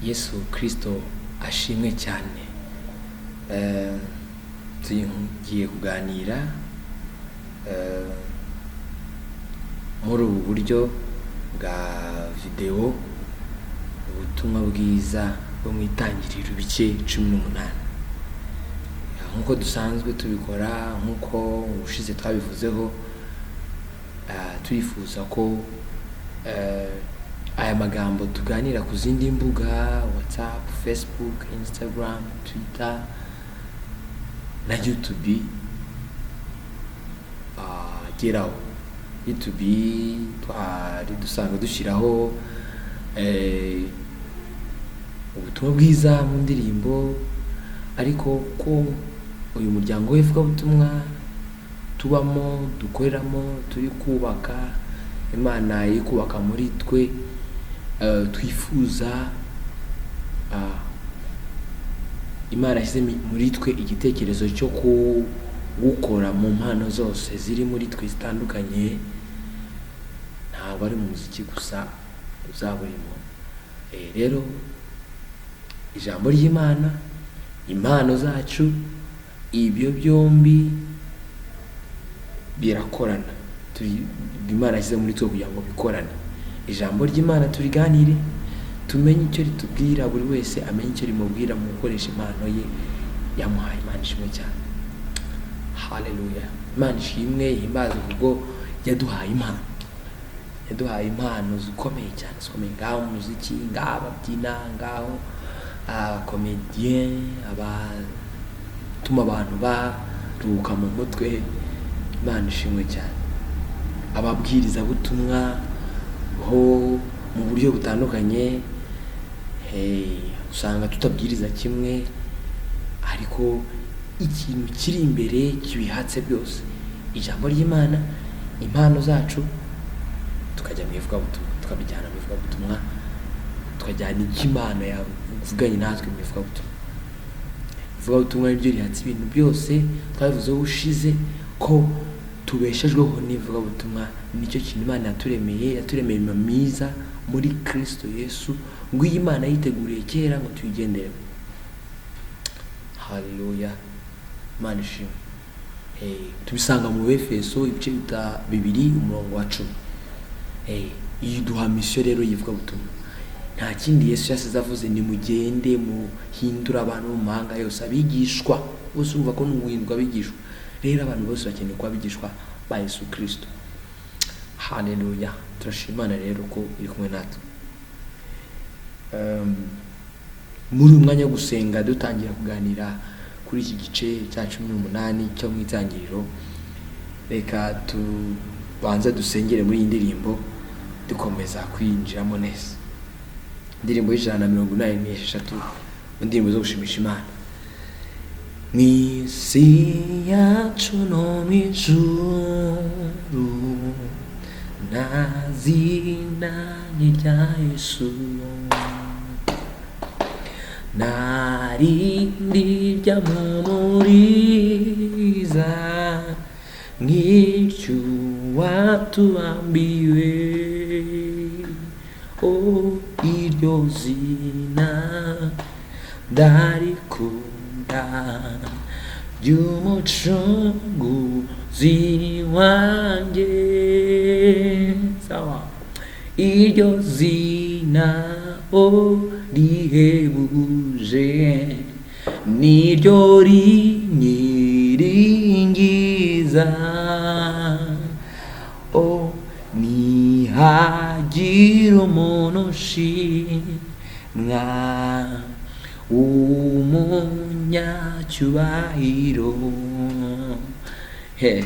Yesu Kristo ashimwe cyane. Tugiye kuganira muri ubu buryo bwa videwo, ubutumwa bwiza bwo mu Itangiriro ibice 18, nk'uko dusanzwe tubikora, nk'uko ubushize twabivuzeho. Turifuza ko aya magambo tuganira ku zindi mbuga, WhatsApp, Facebook, Instagram, Twitter na YouTube, ageraho. YouTube twari dusanzwe dushyiraho ubutumwa bwiza mu ndirimbo, ariko ko uyu muryango w'ivugabutumwa tubamo, dukoreramo, turi kubaka, Imana iri kubaka muri twe, twifuza, Imana yashyize muri twe igitekerezo cyo kuwukora mu mpano zose ziri muri twe zitandukanye. Ntabwo ari mu muziki gusa uzaba urimo. Rero ijambo ry'Imana, impano zacu, ibyo byombi birakorana. Imana yashyize muri twe kugira ngo bikorane. Ijambo ry'Imana turiganire, tumenye icyo ritubwira, buri wese amenye icyo rimubwira mu gukoresha impano ye yamuhaye. Imana ishimwe cyane, haleluya! Imana ishimwe, ihimbazwe kubwo yaduhaye impano, yaduhaye impano zikomeye cyane, zikomeye. Ngaho umuziki, ngaho ababyina, ngaho abakomediyen, abatuma abantu baruhuka mu mutwe. Imana ishimwe cyane. Ababwirizabutumwa ho mu buryo butandukanye, usanga tutabwiriza kimwe, ariko ikintu kiri imbere kibihatse byose, ijambo ry'Imana, impano zacu, tukajya mu ivugabutumwa, tukabijyana mu ivugabutumwa, tukajyana icyo Imana yavuganye natwe mu ivugabutumwa. Ivugabutumwa niryo rihatse ibintu byose. Twabivuzeho ushize ko tubeshejweho n'ivugabutumwa. Nicyo kintu Imana yaturemeye. Yaturemeye imirimo myiza muri Kristo Yesu, ngo iyi Imana yiteguriye kera ngo tuyigenderemo. Haleluya, Imana ishimwe. Tubisanga mu Befeso ibice 2, umurongo wa 10. Iyi duha mission rero y'ivugabutumwa. Nta kindi Yesu yasize avuze: "Nimugende muhindure abantu bo mu mahanga yose abigishwa." Bose urumva ko ni uguhindurwa abigishwa. Rero abantu bose bakeneye kuba abigishwa ba Yesu Kristo. Haleluya, turashima Imana rero ko iri kumwe natwe. Muri uyu mwanya wo gusenga, dutangira kuganira kuri iki gice cya 18 cyo mu Itangiriro, reka tubanze dusengere muri iyi ndirimbo, dukomeza kwinjiramo neza. Indirimbo y'183 mu ndirimbo zo gushimisha Imana. Mu isi yacu no mu ijuru, nta zina nk'irya Yesu, nta rindi ryampumuriza nk'iryo watubambiwe. O iryo zina ndarikunda ry'Umucunguzi wanjye. Sawa, iryo zina o rihebuje, niryo rinyiringiza. O nihagira umuntu ushimwa w'umunyacyubahiro, he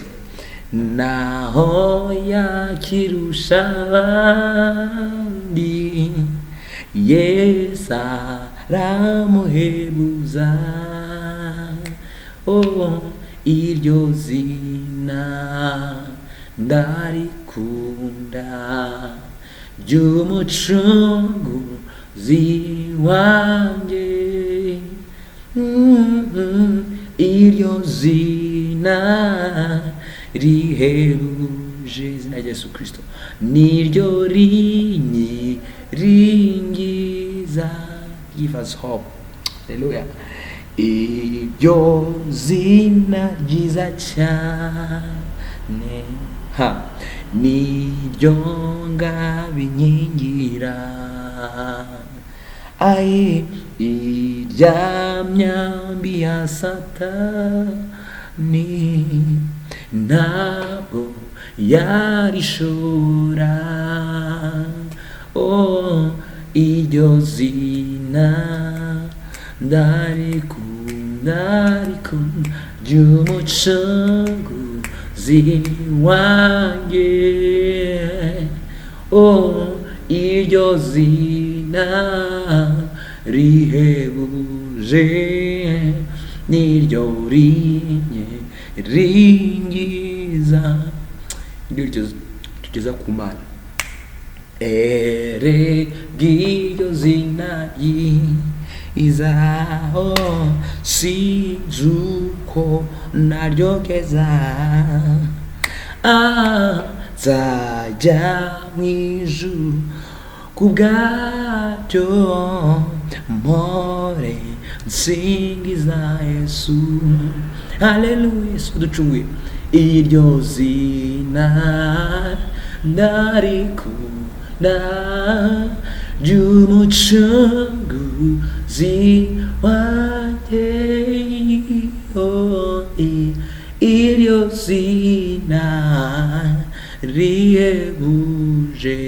naho yakirusha abandi, Yesu aramuhebuza. Oh, iryo zina ndarikunda ry'Umucunguzi wanjye. Iryo zina rihebuje, izina rya Yesu Kristo, niryo rinyiringiza. Give us hope. Haleluya. Iryo zina ryiza cyane, ha, niryo ngabinkingira, ayi, irya myambi ya Satani ntabwo yarishobora. Oh, iryo zina ndarikunda, rikunda ry'Umucunguzi wanjye. Oh, iryo zina rihebuje niryo rinye ringiza, niryo tugeza ku Mana. Ere bw'iryo zina ryiza, oh, sinzi uko naryogeza. Ah, nzajya mu ijuru ku bwabyo, mpore nsingiza Yesu. Haleluya. Yesu ducunguye. Iryo zina ndarikunda ry'Umucunguzi wanjye. Oh, iryo zina rihebuje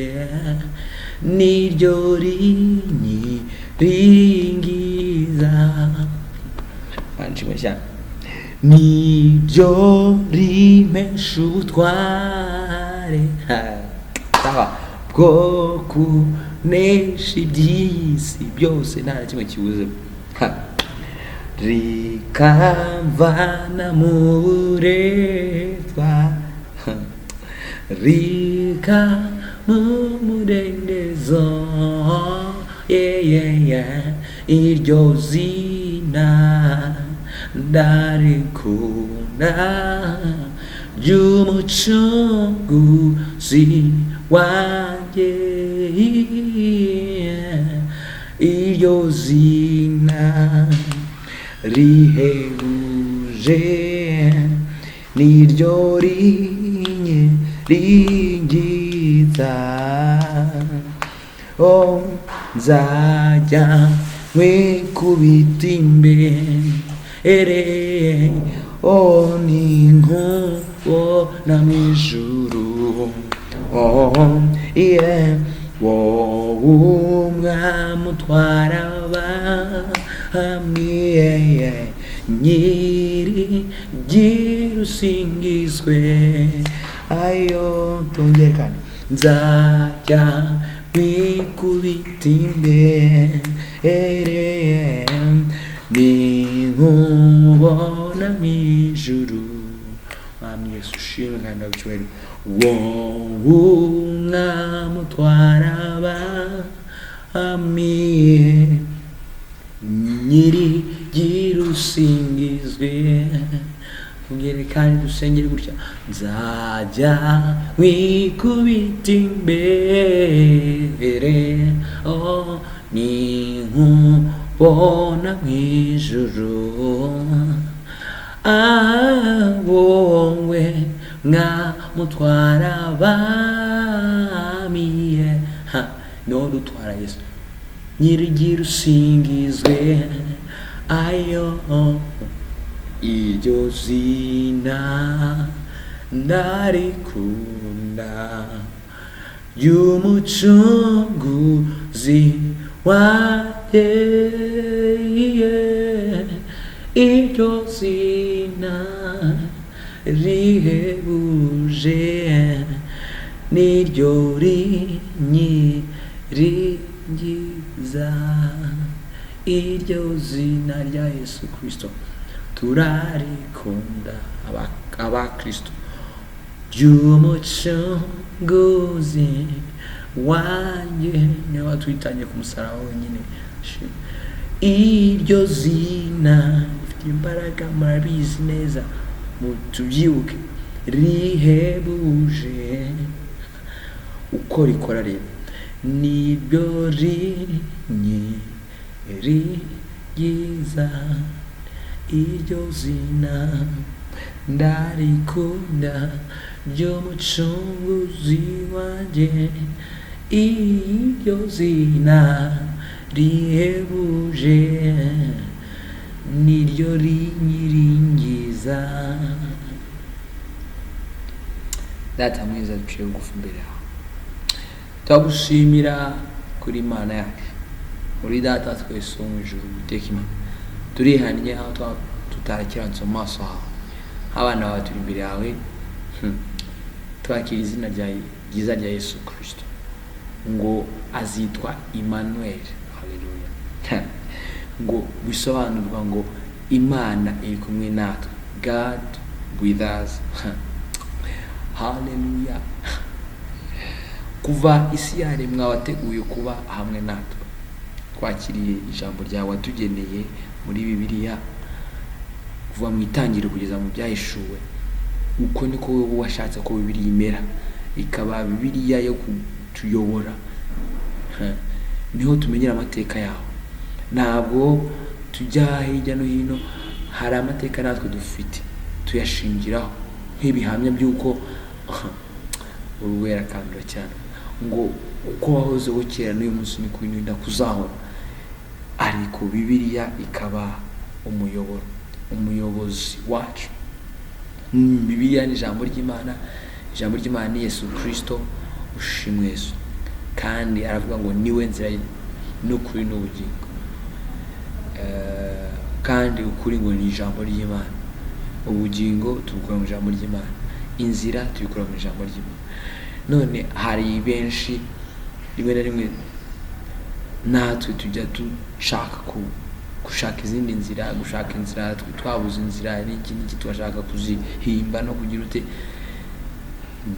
niryo rinyi ringiza. Manshimwe cyane. Niryo rimpesha ubutware, sawa, bwo kunesha iby'isi byose, nta na kimwe kibuze. Ha. Rikamvana mu buretwa, rika mu mudendezo. Yeah. Iryo zina ndarikunda ry'Umucunguzi wanjye. Iryo zina rihebuje niryo rinye ringiza. Oh, nzajya nkwikubita imbere, oh, ninkubona mu ijuru. Oh yeah, wowe umwami utwara abami, yeah, nyiri gira usingizwe. Ayo, tongere kandi. Nzajya nkwikubita imbere ninkubona mu ijuru. Mwami Yesu, ushimwe kandi ndagucyubahiro. Wowe umwami utwara abami, nyiri gira usingizwe. Tongere kandi dusengere gutya. Nzajya nkwikubita imbere, oh, ninkubona mu ijuru. Ah, wowe mwamutwara abami, ha, niwo dutwara Yesu, nyirigira usingizwe. Ayo, iryo zina ndarikunda ry'Umucunguzi wanjye. Iryo zina rihebuje niryo rinyiringiza. Iryo zina rya Yesu Kristo turarikunda, abakristo, ry'Umucunguzi wanjye. Niwe watwitanye ku musaraba wenyine. Iryo zina rifite imbaraga, murabizi neza, tubyibuke, rihebuje. Uko rikora rero, niryo Ryiza iryo zina, ndarikunda ry'umucunguzi wanjye, iryo zina rihebuje niryo rinyiringiza. Data mwiza, duciye bugufi imbere yawe, turagushimira kuri Imana yacu, uri Data wa twese wo mu ijuru. Guteka Imana, turihannye aho tutarakirantse mu maso hawe. Abana bawe turi imbere yawe, twakira izina ryiza rya Yesu Kirisito, ngo azitwa Emmanuel. Haleluya! Ngo bisobanurwa ngo Imana iri kumwe natwe, God with us. Haleluya! Kuva isi yaremwa wateguye kuba hamwe natwe. Twakiriye ijambo ryawe watugeneye muri Bibiliya, kuva mu Itangiriro kugeza mu Byahishuwe. Uko niko wowe washatse ko Bibiliya imera, ikaba Bibiliya yo kutuyobora. Niho tumenyera amateka yawe, ntabwo tujya hirya no hino. Hari amateka natwe dufite, tuyashingiraho nk'ibihamya by'uko urwera kandura cyane, ngo uko wahozeho kera n'uyu munsi ni kurinda kuzahora. Ariko Bibiliya ikaba umuyoboro, umuyobozi wacu. Bibiliya ni ijambo ry'Imana, ijambo ry'Imana ni Yesu Kirisito. Ushimwe Yesu! Kandi aravuga ngo niwe nzira n'ukuri n'ubugingo. Kandi ukuri ngo ni ijambo ry'Imana, ubugingo tubukura mu ijambo ry'Imana, inzira tubikura mu ijambo ry'Imana. None hari benshi, rimwe na rimwe natwe tujya dushaka gushaka izindi nzira, gushaka inzira, twabuze inzira n'iki n'iki, tugashaka kuzihimba no kugira ute.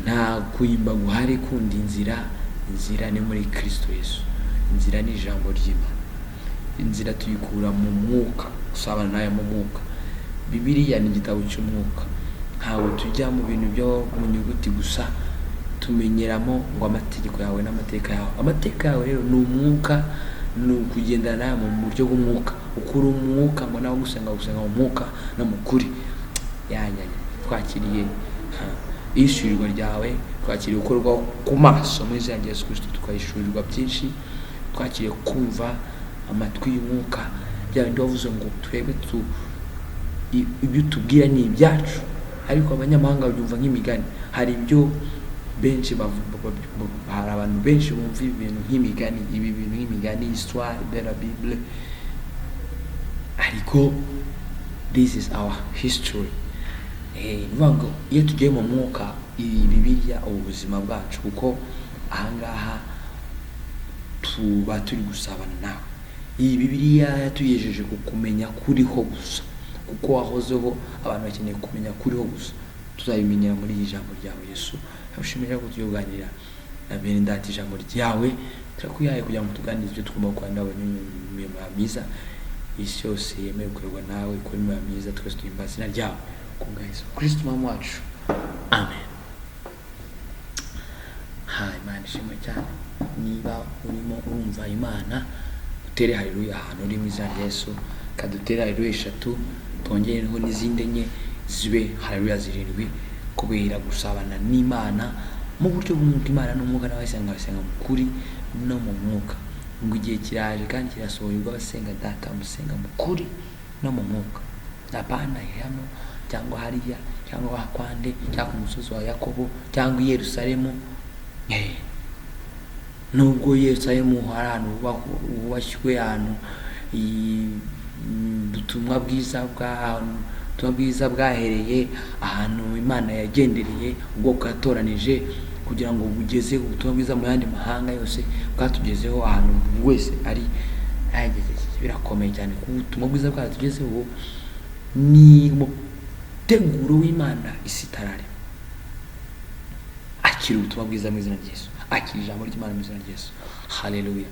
Nta guhimba guhari kundi. Inzira ni muri Kristo Yesu, inzira ni ijambo ry'Imana, inzira tuyikura mu mwuka, gusabana nayo mu mwuka. Bibiliya ni igitabo cy'umwuka. Ntabwo tujya mu bintu byo mu nyuguti gusa, tumenyeramo ngo amategeko yawe n'amateka yawe. Amateka yawe rero ni umwuka, ni ukugendana nawe mu buryo bw'umwuka. Ukura umwuka, ngo nawe gusenga, gusenga mu mwuka no mu kuri. Yanyanya twakiriye ihishurirwa ryawe, twakiriye gukorwa ku maso mu izina rya Yesu Kristo, tukahishurirwa byinshi. Twakiriye kumva amatwi y'umwuka, bya bindi wavuze ngo twebwe ibyo utubwira ni ibyacu, ariko abanyamahanga babyumva nk'imigani. Hari ibyo benshi hari abantu benshi bumva ibintu nk'imigani, ibi bintu nk'imigani, histoire de la Bible, ariko this is our history. Ni ukuvuga ngo iyo tugiye mu mwuka, iyi Bibiliya ubu buzima bwacu, kuko ahangaha tuba turi gusabana nawe. Iyi Bibiliya yatugejeje ku kumenya kuriho gusa, kuko wahozeho. Abantu bakeneye kumenya kuriho gusa, tuzabimenyera muri iri jambo ryawe. Yesu, ndagushimira ko tugiye kuganira na bene Data ijambo ryawe. Turakwihaye kugira ngo tuganirize ibyo tugomba gukora nabo, imirimo myiza isi yose yemewe gukorerwa nawe, ikora imirimo myiza, twese duhimbaza izina ryawe ku bwa Yesu Kristo Umwami wacu, amen. Ha, Imana ishimwe cyane! Niba urimo urumva Imana, utere haleluya ahantu uri mu izina rya Yesu. Kadutere haleluya eshatu, twongereho n'izindi enye, zibe haleluya zirindwi, kubera gusabana n'Imana mu buryo bw'umwuka. Imana n'umwuka, n'abasenga basenga mu kuri no mu mwuka. Ngo igihe kiraje kandi kirasohoye ubwo abasenga Data bamusenga mu kuri no mu mwuka, apana hano cyangwa hariya cyangwa kwande cyangwa ku musozi wa Yakobo cyangwa i Yerusalemu. Nubwo Yerusalemu hari ahantu hubashywe, ahantu ubutumwa bwiza bwahereye, ahantu Imana yagendereye ubwoko yatoranije kugira ngo bugeze ubutumwa bwiza mu yandi mahanga yose, bwatugezeho ahantu buri wese ari. Birakomeye cyane kuba ubutumwa bwiza bwatugezeho, ni umuteguro w'Imana isi itararema. Akira ubutumwa bwiza mu izina rya Yesu, akira ijambo ry'Imana mu izina rya Yesu. Haleluya!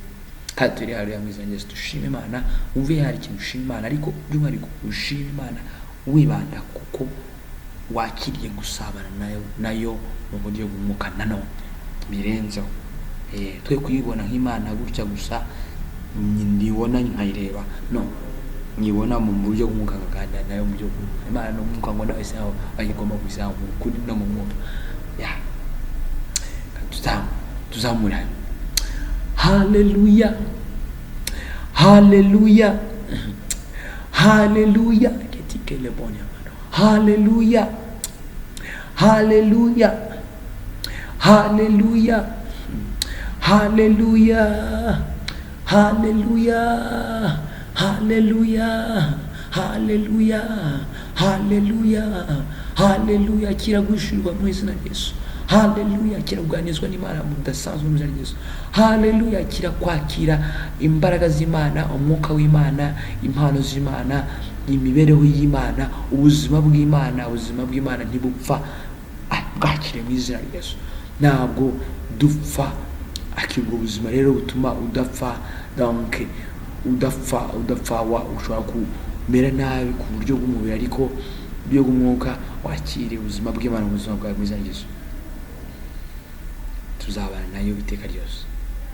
Kandi turi haleluya mu izina rya Yesu. Dushime Imana, wumve hari ikintu ushima Imana, ariko by'umwihariko ushima Imana wibanda kuko wakiriye gusabana nayo mu buryo bw'umwuka. Nanone birenzeho, twe kuyibona nk'Imana gutya gusa. Nibona nkayireba, no nyibona mu buryo bw'umwuka, nkaganira nayo mu buryo bw'umwuka. Imana ni umwuka, ngo nawe se ayigomba kuyisanga mu kuri no mu mwuka. Ya, tuzamura. Haleluya, haleluya, haleluya! Ketikele bonya. Haleluya, haleluya, haleluya, haleluya, haleluya, haleluya, haleluya, haleluya, haleluya! Kiragushirwa mu izina rya Yesu. Haleluya! Kirakuganizwa n'Imana mudasanzwe mu izina rya Yesu. Haleluya! Kirakwakira imbaraga z'Imana, umwuka w'Imana, impano z'Imana, imibereho y'Imana, ubuzima bw'Imana. Ubuzima bw'Imana ntibupfa. Bwakire mu izina rya Yesu. Ntabwo dupfa. Akira ubwo buzima rero butuma udapfa. Donc udapfa, udapfa. Wa ushobora kumera nabi ku buryo bw'umubiri, ariko buryo bw'umwuka wakire ubuzima bw'Imana mu buzima bwawe mu izina rya Yesu. Tuzabana nayo iteka ryose.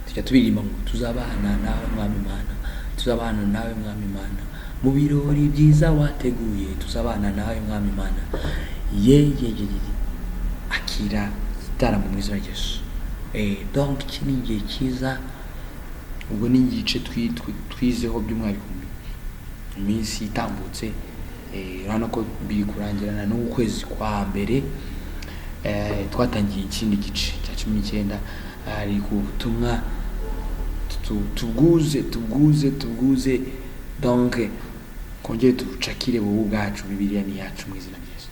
Tujya tubiririmba ngo tuzabana nawe Mwami Imana, tuzabana nawe Mwami Imana, mu birori byiza wateguye, tuzabana nawe Mwami Imana. Ye ye ye ye! Akira igitaramo mu izina rya Yesu. Donc iki ni igihe cyiza. Ubwo ni igice twizeho by'umwihariko mu minsi itambutse. Urabona ko biri kurangirana n'ukwezi kwa mbere. Twatangiye ikindi gice cya 19, ari ku butumwa tubwuze, tubwuze, tubwuze. Donc kongere tubucakire wowe ubwacu. Bibiliya ni iyacu mu izina rya Yesu.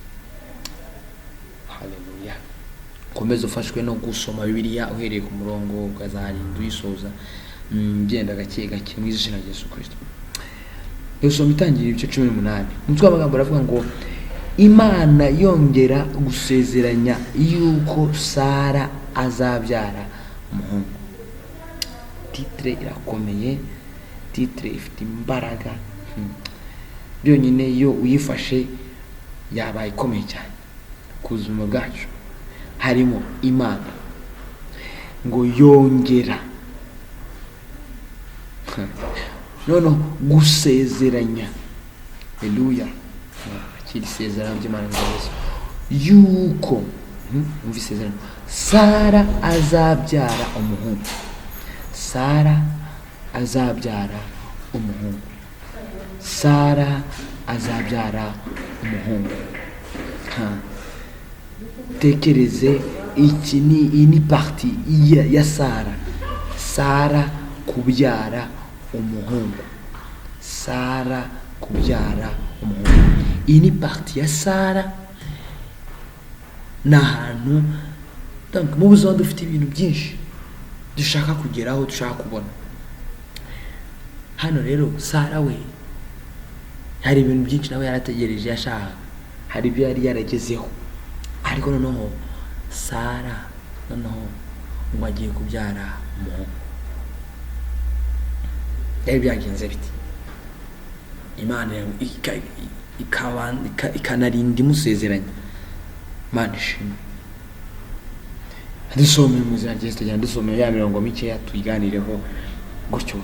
Haleluya! Ukomeze ufashwe no gusoma Bibiliya uhereye ku murongo ukazarinda uyisoza. Genda gake gake mu izina rya Yesu Kristo. Dusoma Itangira ibice 18. Umutwe w'amagambo aravuga ngo: Imana yongera gusezeranya yuko Sara azabyara umuhungu. Titre irakomeye, titre ifite imbaraga. Byonyine iyo uyifashe yabaye ikomeye cyane ku buzima bwacu. Harimo Imana ngo yongera noneho gusezeranya. Haleluya! Akira isezerano ry'Imana mu Yesu yuko, umva isezerano, Sara azabyara umuhungu. Sara azabyara umuhungu. Sara azabyara umuhungu. Ha. Tekereze, iki ni iyi ni partie ya Sara. Sara kubyara umuhungu, Sara kubyara umuhungu, iyi ni partie ya Sara. Ni ahantu, donc mu buzima dufite ibintu byinshi dushaka kugeraho, dushaka kubona. Hano rero Sara we hari ibintu byinshi nawe yarategereje, yashaka, hari ibyo yari yaragezeho, ariko noneho Sara noneho ngo agiye kubyara umuhungu. Byari byagenze biti? Imana ikanarinda imusezeranya. Imana ishimwe. Dusome mu izina rya Yesu. Tugenda dusome ya mirongo mikeya, tuyiganireho gutyo.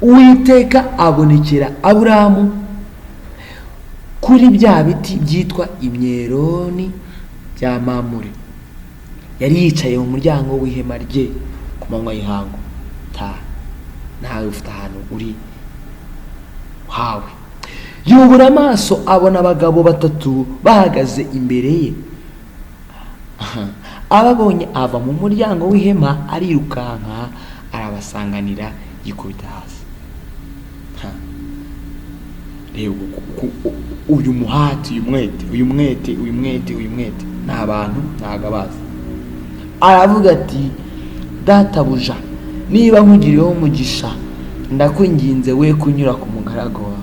Uwiteka abonekera Aburahamu kuri bya biti byitwa imyeroni bya Mamure. Yari yicaye mu muryango w'ihema rye ku manywa y'ihangu. Ta nawe ufite ahantu uri hawe. Yubura amaso, abona abagabo batatu bahagaze imbere ye. Ababonye ava mu muryango w'ihema, arirukanka arabasanganira, yikubita hasi. Ha. Reba uyu muhati, uyu mwete, uyu mwete, uyu mwete, uyu mwete. Ni abantu ntabwo abazi. Aravuga ati: "Databuja, niba nkugiriyeho umugisha, ndakwinginze we kunyura ku mugaragu wawe."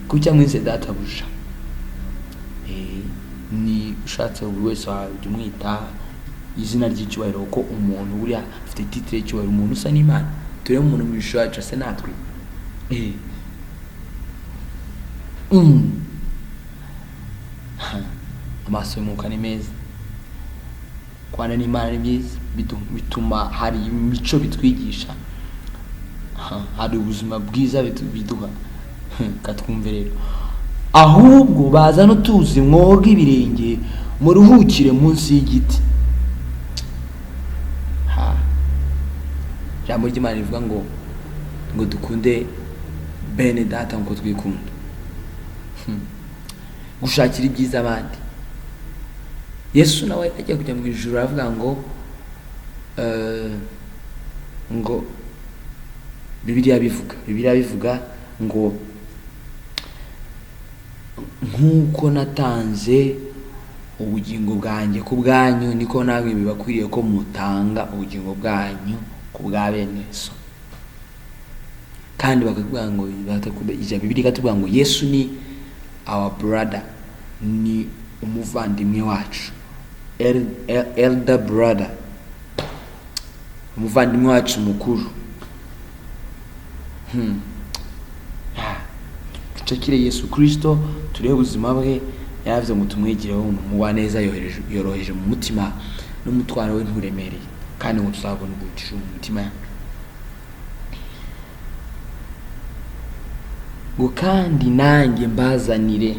Kuki amwise databuja? Ni ushatse buri wese wajya umwita izina ry'icyubahiro, kuko umuntu buriya afite titre y'icyubahiro. Umuntu usa n'Imana, turebe umuntu mu ishusho yacu ase natwe. Ha, amaso y'umwuka ni meza. Kubana n'Imana ni byiza, bituma hari imico bitwigisha. Hari ubuzima bwiza biduha. Katwumve rero. Ahubwo bazane utuzi mwoge ibirenge, muruhukire munsi y'igiti. Ha, ijambo ry'Imana rivuga ngo dukunde bene data nk'uko twikunda. Gushakira ibyiza abandi. Yesu nawe agiye kujya mu ijuru aravuga ngo Bibiliya bivuga ngo nk'uko natanze ubugingo bwanjye ku bwanyu, niko namwe bibakwiriye ko mutanga ubugingo bwanyu ku bwa bene so. Kandi bakavuga ngo, Bibiliya ikatubwira ngo Yesu ni our brother, ni umuvandimwe wacu, elder brother, umuvandimwe wacu mukuru. Ducakire Yesu Kristo, turebe ubuzima bwe. Yaravuze ngo tumwigireho, umugwaneza, yoroheje mu mutima, n'umutwaro we nturemereye, kandi ngo tuzabona ubugisha mu mitima yacu. Ngo kandi nanjye mbazanire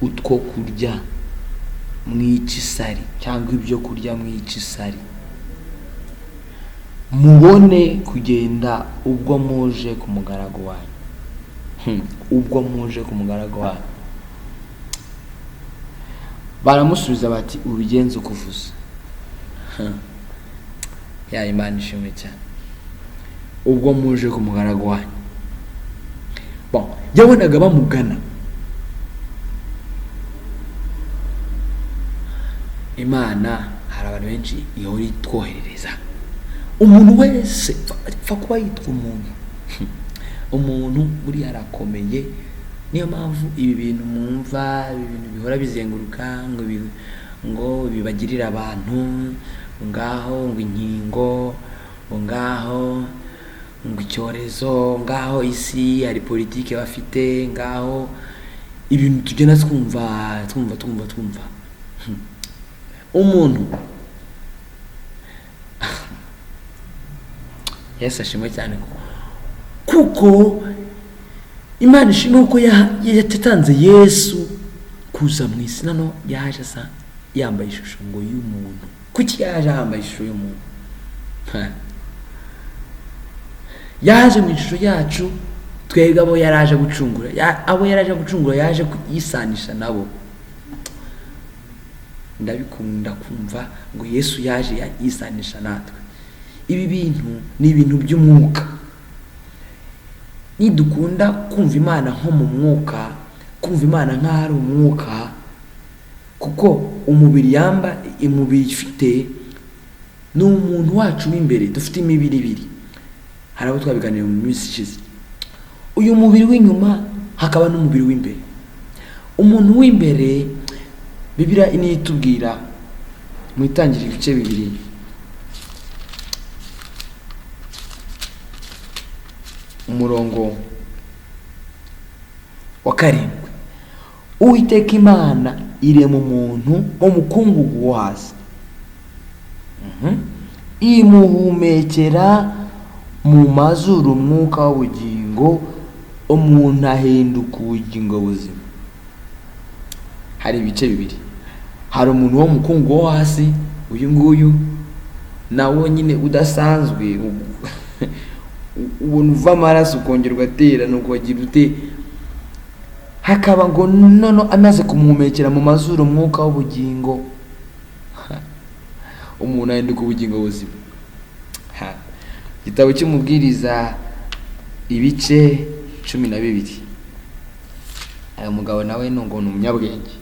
utwo kurya mwicisari, cyangwa ibyo kurya mwicisari, mubone kugenda ubwo muje ku mugaragu wanyu. Ubwo muje ku mugaragu wanyu. Baramusubiza bati ubigenze uko uvuze. Ya Imana ishimwe cyane. Ubwo muje ku mugaragu wanyu. Bon, yabonaga bamugana. Imana hari abantu benshi ihora itwoherereza. Umuntu wese pfa kuba yitwa umuntu. Umuntu buriya arakomeye. Niyo mpamvu ibi bintu mwumva, ibi bintu bihora bizenguruka ngo bibagirira abantu, ngaho ngo inkingo, ngo ngaho ngo icyorezo, ngaho isi hari politike bafite, ngaho ibintu tugenda twumva twumva twumva twumva. Umuntu Yesu ashimwe cyane, kuko Imana ishimwe kuko yatanze Yesu kuza mu isi. Nano yaje asa yambaye ishusho ngo y'umuntu. Kuki yaje yambaye ishusho y'umuntu? Yaje mu ishusho yacu twebwe abo yaraje gucungura. Abo yaraje gucungura yaje yisanisha nabo. Ndabikunda kumva ngo Yesu yaje yisanisha natwe. Ibi bintu ni ibintu by'umwuka. Nidukunda kumva Imana nko mu mwuka, kumva Imana nk'aho ari umwuka, kuko umubiri yamba, umubiri ifite ni umuntu wacu w'imbere. Dufite imibiri ibiri, hari abo twabiganiriye mu minsi ishize. Uyu mubiri w'inyuma, hakaba n'umubiri w'imbere. Umuntu w'imbere, Bibiliya niyo itubwira mu Itangiriro ibice 2, umurongo wa 7, Uwiteka Imana irema umuntu mu mukungugu wo hasi, imuhumekera mu mazuru umwuka w'ubugingo, umuntu ahinduka ubugingo buzima. Hari ibice bibiri, hari umuntu wo mukungu wo hasi, uyu nguyu nawo nyine udasanzwe, ubona uva amaraso ukongera ugatera, nuko wagira ute. Hakaba ngo nono amaze kumuhumekera mu mazuru umwuka w'ubugingo, umuntu ahinduka ubugingo buzima. Igitabo cy'Umubwiriza ibice 12. Aya mugabo nawe ngo ni umunyabwenge,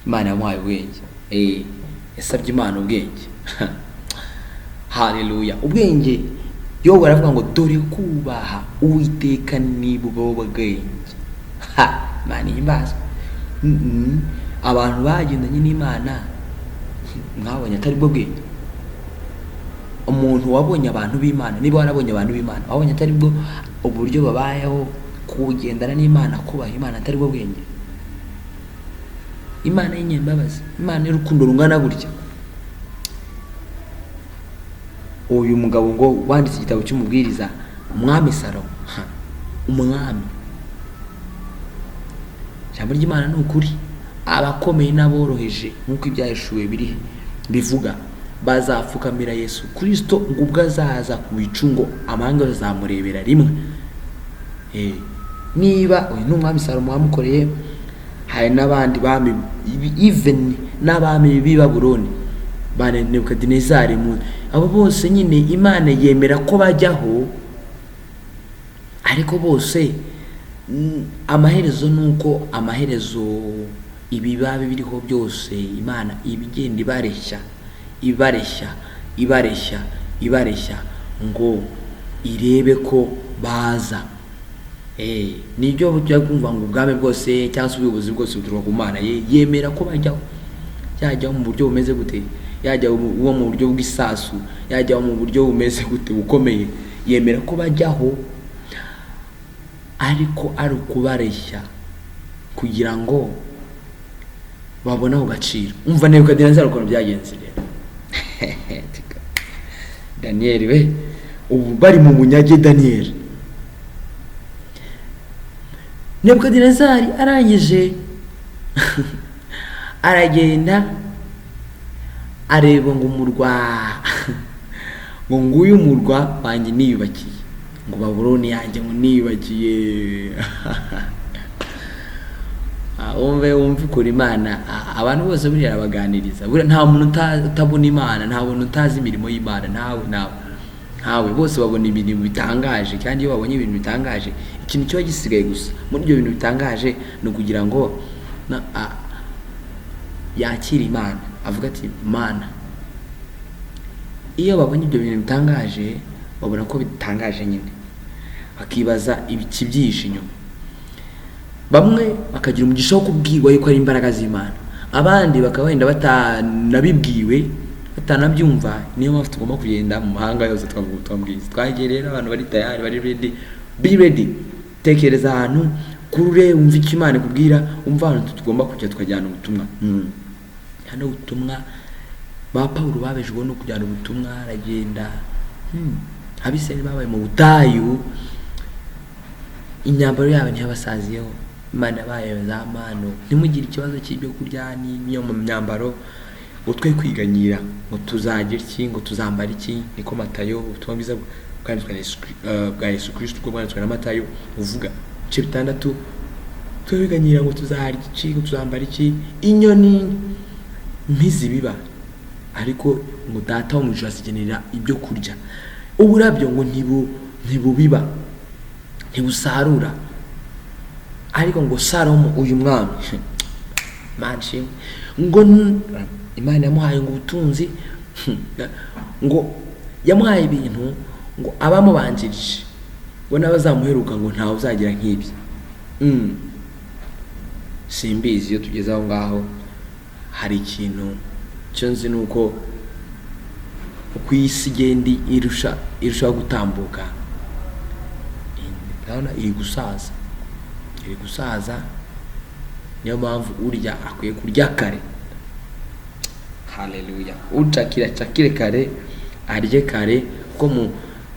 Imana yamuhaye ubwenge. Yasabye Imana ubwenge. Haleluya. Ubwenge Yobu aravuga ngo dore kubaha Uwiteka nibwo bwenge. Imana ihimbazwe. Abantu bagendanye n'Imana mwabonye atari bwo bwenge. Umuntu wabonye abantu b'Imana, niba warabonye abantu b'Imana, wabonye atari bwo uburyo babayeho, kugendana n'Imana, kubaha Imana atari bwo bwenge. Imana y'inyembabazi, Imana y'urukundo rungana gutya. Uyu mugabo ngo wanditse igitabo cy'Umubwiriza Umwami Salomo, umwami, ijambo ry'Imana ni ukuri, abakomeye n'aboroheje nk'uko ibyahishuwe biri bivuga, bazapfukamira Yesu Kristo ngo ubwo azaza ku bicu, ngo amahanga yose azamurebera rimwe. Niba uyu ni umwami Salomo wamukoreye, hari n'abandi bami, even n'abami b'i Babuloni ba Nebukadinezari, abo bose nyine Imana yemera ko bajyaho, ariko bose amaherezo ni uko amaherezo ibiba biriho byose Imana ibigenda ibareshya, ibareshya, ibareshya, ibareshya ngo irebe ko baza. Nibyo tujya kumva ngo ubwami bwose cyangwa se ubuyobozi bwose buturuka ku Mana. Yemera ko bajyaho, yajyaho mu buryo bumeze gute, yajyaho uwo mu buryo bw'isasu, yajyaho mu buryo bumeze gute bukomeye, yemera ko bajyaho, ariko ari ukubareshya kugira ngo babone ako gaciro. Umva Nebukadinezari ukuntu byagenze rero. Daniyeli we, ubu bari mu bunyage. Daniyeli, Nebukadinezari arangije aragenda areba ngo umurwa, ngo nguyu umurwa wanjye niyubakiye, ngo Babuloni yanjye ngo niyubakiye. Wumve, wumve ukuntu Imana abantu bose buriya arabaganiriza. Buriya nta muntu utabona Imana, nta muntu utazi imirimo y'Imana, ntawe, ntawe, ntawe. Bose babona ibintu bitangaje, kandi iyo babonye ibintu bitangaje, ikintu kiba gisigaye gusa muri ibyo bintu bitangaje ni ukugira ngo yakire Imana, avuga ati Mana. Iyo babonye ibyo bintu bitangaje, babona ko bitangaje nyine, bakibaza ikibyihishe inyuma. Bamwe bakagira umugisha wo kubwirwa yuko ari imbaraga z'Imana, abandi bakaba wenda batanabibwiwe, batanabyumva. Niyo mpamvu tugomba kugenda mu mahanga yose twavuga ubutumwa bwiza. Twagiye rero, abantu bari tayari, bari ready, be ready. Tekereza ahantu kurure, wumve icyo Imana ikubwira, wumve ahantu tugomba kujya tukajyana ubutumwa. Hano ubutumwa ba Pawulo babejweho no kujyana ubutumwa, aragenda. Abisirayeli babaye mu butayu, imyambaro yabo ntiyabasaziyeho, Imana yabaye za manu. Ntimugire ikibazo cy'ibyo kurya n'iyo mu myambaro, ngo twe kwiganyira ngo tuzagira iki, ngo tuzambara iki. Niko Matayo, ubutumwa bwiza bwanditswe na bwa Yesu Kristo ubwo bwanditswe na Matayo uvuga, ibice 6: twe kwiganyira ngo tuzarya iki, ngo tuzambara iki. Inyoni ntizibiba, ariko ngo Data wo mu ijuru azigenera ibyo kurya. Uburabyo ngo ntibubiba, ntibusarura, ariko ngo Salomo uyu mwami, Imana ishimwe, ngo Imana yamuhaye ngo ubutunzi, ngo yamuhaye ibintu ngo abamubanjirije ngo n'abazamuheruka ngo ntawe uzagira nk'ibye. Simbizi, iyo tugeze aho ngaho hari ikintu cyo nzi, ni uko uko iyi si igenda irushaho gutambuka, ndabona iri gusaza, iri gusaza. Niyo mpamvu urya akwiye kurya kare. Haleluya! Ucakira acakire kare, arye kare, kuko mu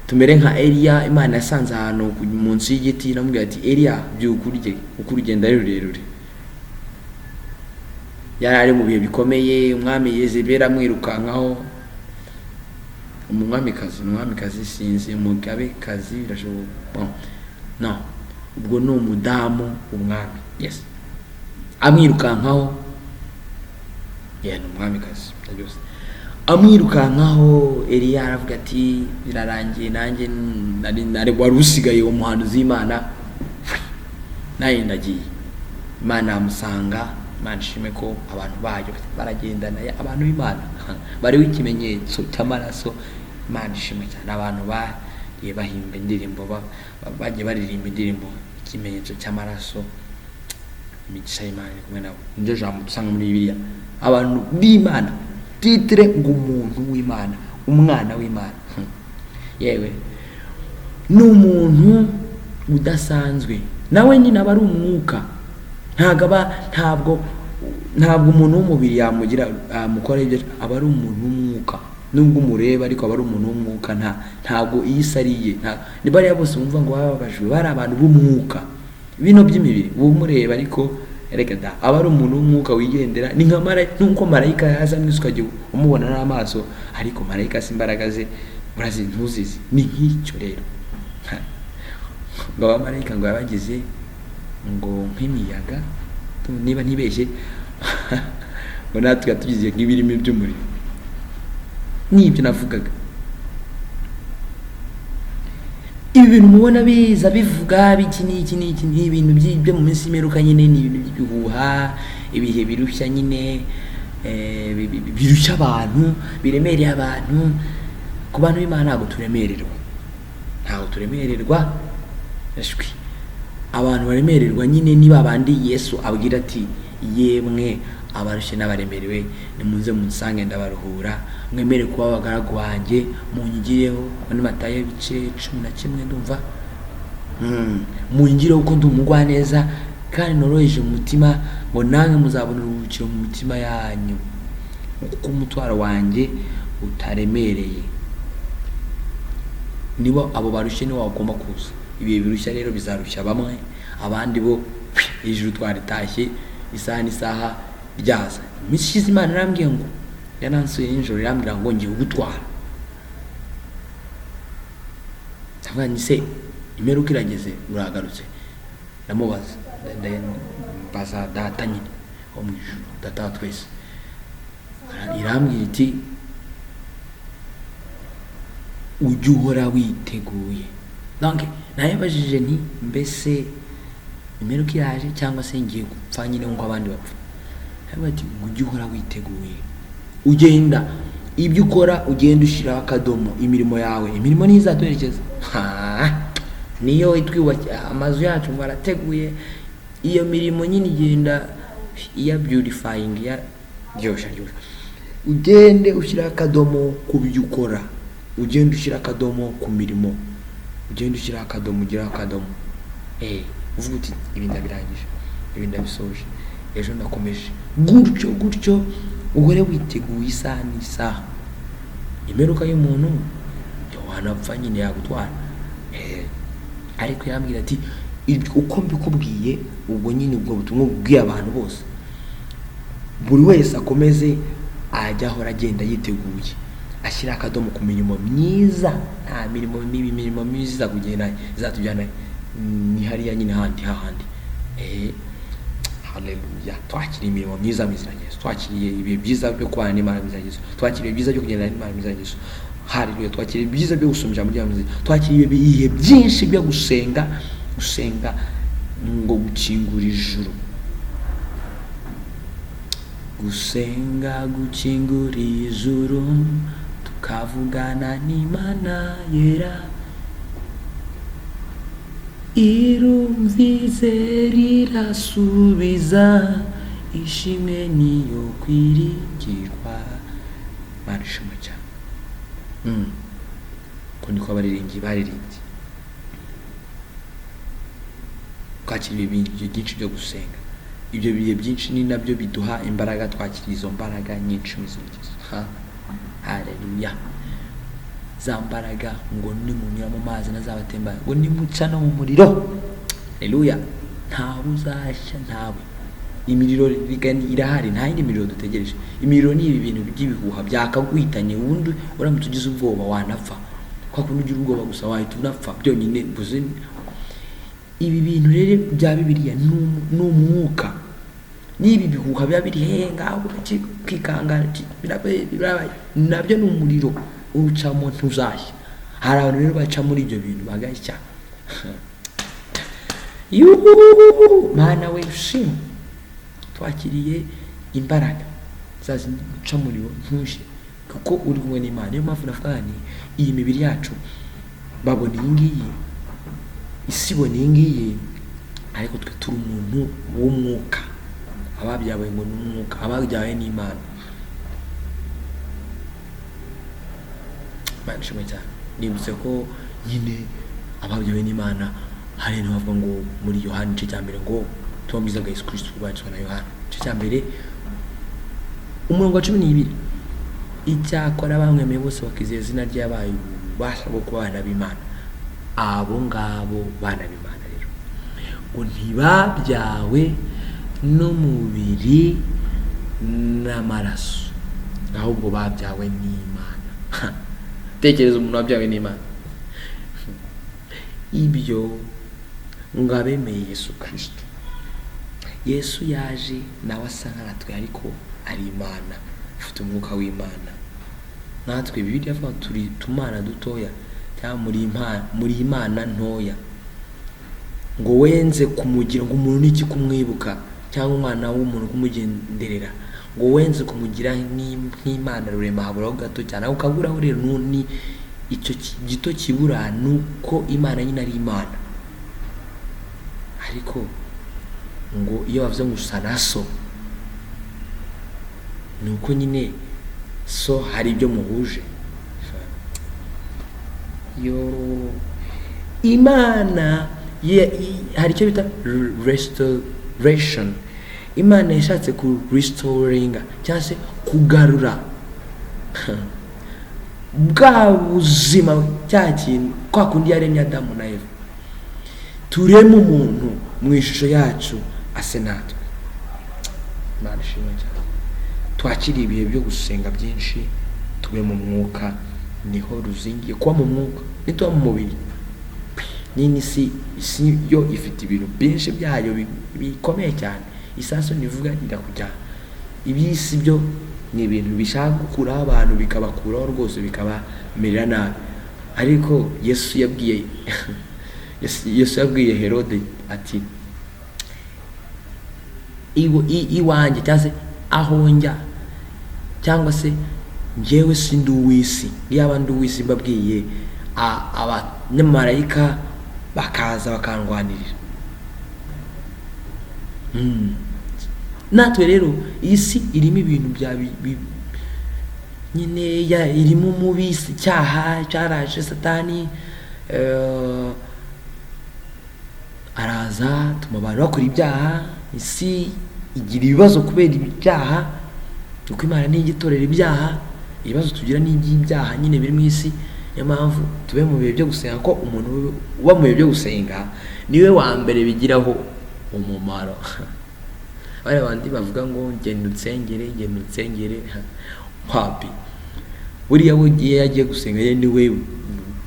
tumere nka Eliya. Imana yasanze ahantu munsi y'igiti, iramubwira ati: "Eliya, byuka urye, kuko urugendo ari rurerure." Yari ari mu bihe bikomeye, umwami Yezebeli amwirukankaho, umwamikazi, umwamikazi, sinzi, umugabekazi, birashoboka. Bon, no, ubwo ni umudamu umwami, yes, amwirukankaho. Yeah, ni umwamikazi byose. Amwirukankaho, Eliya aravuga ati: "Birarangiye, nanjye nari wari usigaye umuhanuzi w'Imana, nanjye ndagiye." Imana yamusanga. Imana ishime ko abantu bayo baragendana, abantu b'Imana bariho ikimenyetso cy'amaraso. Imana ishimwe cyane, abantu bagiye bahimba indirimbo, bagiye baririmba indirimbo ikimenyetso cy'amaraso. Imigisha y'Imana iri kumwe nabo. Niryo jambo dusanga muri Bibiliya, abantu b'Imana, titre ngo umuntu w'Imana, umwana w'Imana. Yewe, ni umuntu udasanzwe, nawe nyine aba ari umwuka, ntabwo aba ntabwo ntabwo umuntu w'umubiri yamugira, yamukora ibyo, aba ari umuntu w'umwuka. Nubwo umureba ariko aba ari umuntu w'umwuka, ntabwo iyi si ari iye. Ni bariya bose bumva ngo bababajwe, bari abantu b'umwuka, bino by'imibiri umureba ariko reka da, aba ari umuntu w'umwuka wigendera. Ni nka marayika, nkuko marayika yaza mu isi ukajya umubona n'amaso, ariko marayika si imbaraga ze urazi ntuzizi. Ni nk'icyo rero, ngo abamarayika ngo yabagize ngo nk'imiyaga, niba ntibeshye, ngo natwe yatugize nk'ibirimi by'umuriro. Nibyo navugaga. Ibi bintu mubona biza bivuga biki n'iki n'iki, ni ibintu byo mu minsi y'imperuka nyine, ni ibintu by'ibihuha, ibihe birushya nyine, birushya abantu, biremereye abantu. Ku bantu b'Imana ntabwo turemererwa, ntabwo turemererwa. Ashwi, abantu baremererwa nyine ni babandi Yesu abwira ati yemwe abarushye n'abaremerewe, nimuze munsange ndabaruhura, mwemere kuba abagaragu banjye, munyigireho. Muri Matayo ibice 11 ndumva, munyigireho kuko ndi umugwaneza kandi noroheje mu mutima, ngo namwe muzabona uruhukiro mu mitima yanyu, kuko umutwaro wanjye utaremereye. Nibo abo barushye nibo bagomba kuza. Ibihe birushya rero bizarushya bamwe, abandi bo ijuru twaritashye isaha n'isaha ryaza. Iminsi ishize Imana irambwiye ngo, yaransuye nijoro irambwira ngo ngiye kugutwara. Ndavuga nti se imperuka irageze uragarutse? Ndamubaza, mbaza data nyine wo mu ijuru, data wa twese. Irambwira iti ujye uhora witeguye. Donc nayabajije nti mbese imperuka iraje cyangwa se ngiye gupfa nyine nk'uko abandi bapfa? Aravuga ati ujye uhora witeguye, ugenda ibyo ukora ugenda ushyiraho akadomo, imirimo yawe, imirimo niyo izatuherekeza. Niyo itwubakira amazu yacu ngo arateguye, iyo mirimo nyine igenda iya beautifying, iya ryoshya ryoshya. Ugende ushyiraho akadomo ku byo ukora, ugende ushyira akadomo ku mirimo, ugende ushyiraho akadomo, ugiraho akadomo. Uvuga uti ibi ndabirangije, ibi ndabisoje, ejo ndakomeje, gutyo gutyo, uhore witeguye isaha n'isaha. Imperuka y'umuntu wanapfa nyine yagutwara. Ariko yambwira ati uko mbikubwiye, ubwo nyine ubwo butumwa bubwiye abantu bose, buri wese akomeze ajya ahora agenda yiteguye, ashyira akadomo ku mirimo myiza. Nta mirimo mibi, imirimo myiza izakugenda izatujyana ni hariya nyine handi hahandi. Haleluya. Twakiriye imirimo myiza mu izina rya Yesu, twakiriye ibihe byiza byo kubana n'Imana mu izina rya Yesu, twakiriye ibihe byiza byo kugendana n'Imana mu izina rya Yesu. Haleluya. Twakiriye ibihe byiza byo gusoma ijambo ry'Imana mu izina rya Yesu, twakiriye ibihe byinshi byo gusenga, gusenga ngo gukingura ijuru, gusenga gukingura ijuru, tukavugana n'Imana yera, irumvize rirasubiza, ishimwe niyo kwiringirwa. Mana ishimwe cyane. Uko niko abaririmbyi baririmbye. Twakiriye ibintu byinshi byo gusenga, ibyo bihe byinshi ni nabyo biduha imbaraga, twakiriye izo mbaraga nyinshi mu izina rya Yesu. Haleluya. Za mbaraga ngo nimunyura mu mazi nazabatemba, ngo nimuca no mu muriro, haleluya, ntawe uzashya, ntawe. Imiriro irahari, nta yindi miriro dutegereje. Imiriro ni ibi bintu by'ibihuha byakaguhitanye, ubundi uramutse ugize ubwoba wanapfa. Kwa kundi ugira ubwoba gusa wahita unapfa byonyine. Ibi bintu rero bya Bibiliya ni umwuka. N'ibi bihuha biba biri hehe ngaho kwikanga, nabyo ni umuriro ucamo ntuzashya. Hari abantu rero baca muri ibyo bintu bagashya. Yuhu, Mana we ushimwe, twakiriye imbaraga zazindi uca muriro ntushye kuko uri kumwe n'Imana. Niyo mpamvu navuga nti iyi mibiri yacu babona iyi ngiyi, isi ibona iyi ngiyi, ariko twe turi umuntu w'umwuka. Ababyawe ngo ni umwuka, ababyawe n'Imana. Imana ishimwe cyane. Nibutse ko nyine ababyawe n'Imana hari ibintu bavuga ngo muri Yohana igice cya mbere, ngo ubutumwa bwiza bwa Yesu Kristo bwanditswe na Yohana igice cya mbere umurongo wa 12, Icyakora bamwemeye bose bakizera izina ryabaye ububasha bwo kuba abana b'Imana. Abo ngabo bana b'Imana rero ngo ntibabyawe n'umubiri n'amaraso, ahubwo babyawe n'Imana. Tekereza umuntu wabyawe n'Imana. Ibyo ngo abemeye Yesu Kirisito. Yesu yaje nawe asa nkatwe, ariko ari Imana, afite umwuka w'Imana. Natwe Bibiliya ivuga turi tumana dutoya, cyangwa muri Imana ntoya. Ngo wenze kumugira ngo umuntu niki kumwibuka, cyangwa umwana w'umuntu kumugenderera, ngo wenze kumugira nk'Imana rurema, haburaho gato cyane. Ako kaburaho rero ni icyo gito kibura, nuko Imana nyine ari Imana. Ariko ngo iyo bavuze ngo usa na so, ni uko nyine so hari ibyo muhuje. Yo Imana hari icyo bita restoration. Imana yashatse ku restoringa cyangwa se kugarura bwa buzima, cya kintu kwa kundi yaremye Adamu na Eva. Tureme umuntu mu ishusho yacu, ase natwe. Imana ishimwe cyane. Twakiriye ibihe byo gusenga byinshi, tube mu mwuka, niho ruzingiye kuba mu mwuka. Nituba mu mubiri nyine, isi yo ifite ibintu byinshi byayo bikomeye cyane. Isasu nivuga rirakujyana. Iby'isi byo ni ibintu bishaka gukuraho abantu, bikabakuraho rwose, bikabamerera nabi. Ariko Yesu yabwiye Herode ati iwanjye, cyangwa se aho njya, cyangwa se njyewe si ndi uw'isi. Yaba ndi uw'isi mbabwiye abanyamarayika bakaza bakandwanirira. Natwe rero iyi si irimo ibintu bya nyine irimo umubi, icyaha cyaraje, Satani araza tuma abantu bakora ibyaha. Isi igira ibibazo kubera ibyaha, kuko Imana ntijya itorera ibyaha. Ibibazo tugira ni iby'ibyaha nyine biri mu isi. Niyo mpamvu tube mu bihe byo gusenga, ko umuntu uba mu bihe byo gusenga niwe wa mbere bigiraho umumaro. Bariya bandi bavuga ngo genda unsengere, genda unsengere, wapi. Buriya we iyo yagiye gusenga ye niwe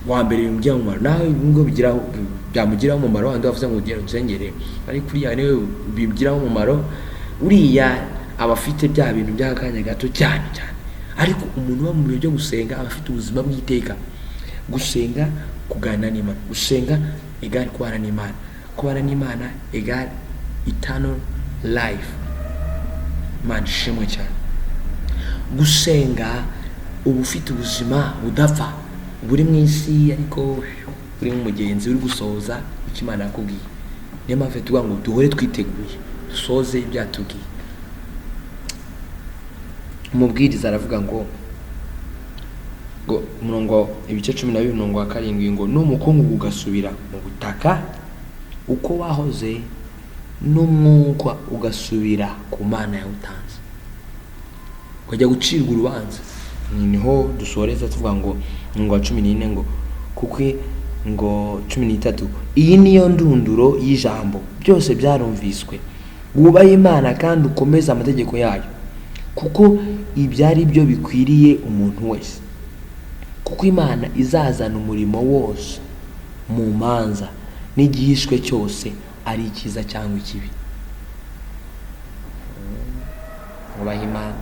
wa mbere bimugiraho umumaro. Nawe nubwo byamugiraho umumaro wandi wavuze ngo genda unsengere, ariko uriya niwe bimugiraho umumaro. Uriya aba afite bya bintu by'akanya gato cyane cyane. Ariko umuntu uba mu bihe byo gusenga aba afite ubuzima bw'iteka. Gusenga, kuganira n'Imana. Gusenga égale kubana n'Imana. Kubana n'Imana égale eternal life. Imana ishimwe cyane. Gusenga uba ufite ubuzima budapfa, buri mu isi, ariko uri nk'umugenzi uri gusohoza icyo Imana yakubwiye. Niyo mpamvu tuvuga ngo duhore twiteguye, dusoze ibyo yatubwiye. Umubwiriza aravuga ngo umurongo ibice 12 umurongo wa 7 ngo n'umukungugu ugasubira mu butaka uko wahoze, n'umwuka ugasubira ku Mana yawutanze, ukajya gucirwa urubanza. Niho dusoreza tuvuga ngo umurongo wa 14 ngo kuko ngo 13, iyi niyo ndunduro y'ijambo, byose byarumviswe, wubahe Imana kandi ukomeze amategeko yayo, kuko ibyo ari byo bikwiriye umuntu wese. Kuko Imana izazana umurimo wose mu manza, n'igihishwe cyose, ari icyiza cyangwa ikibi. Wubahe Imana,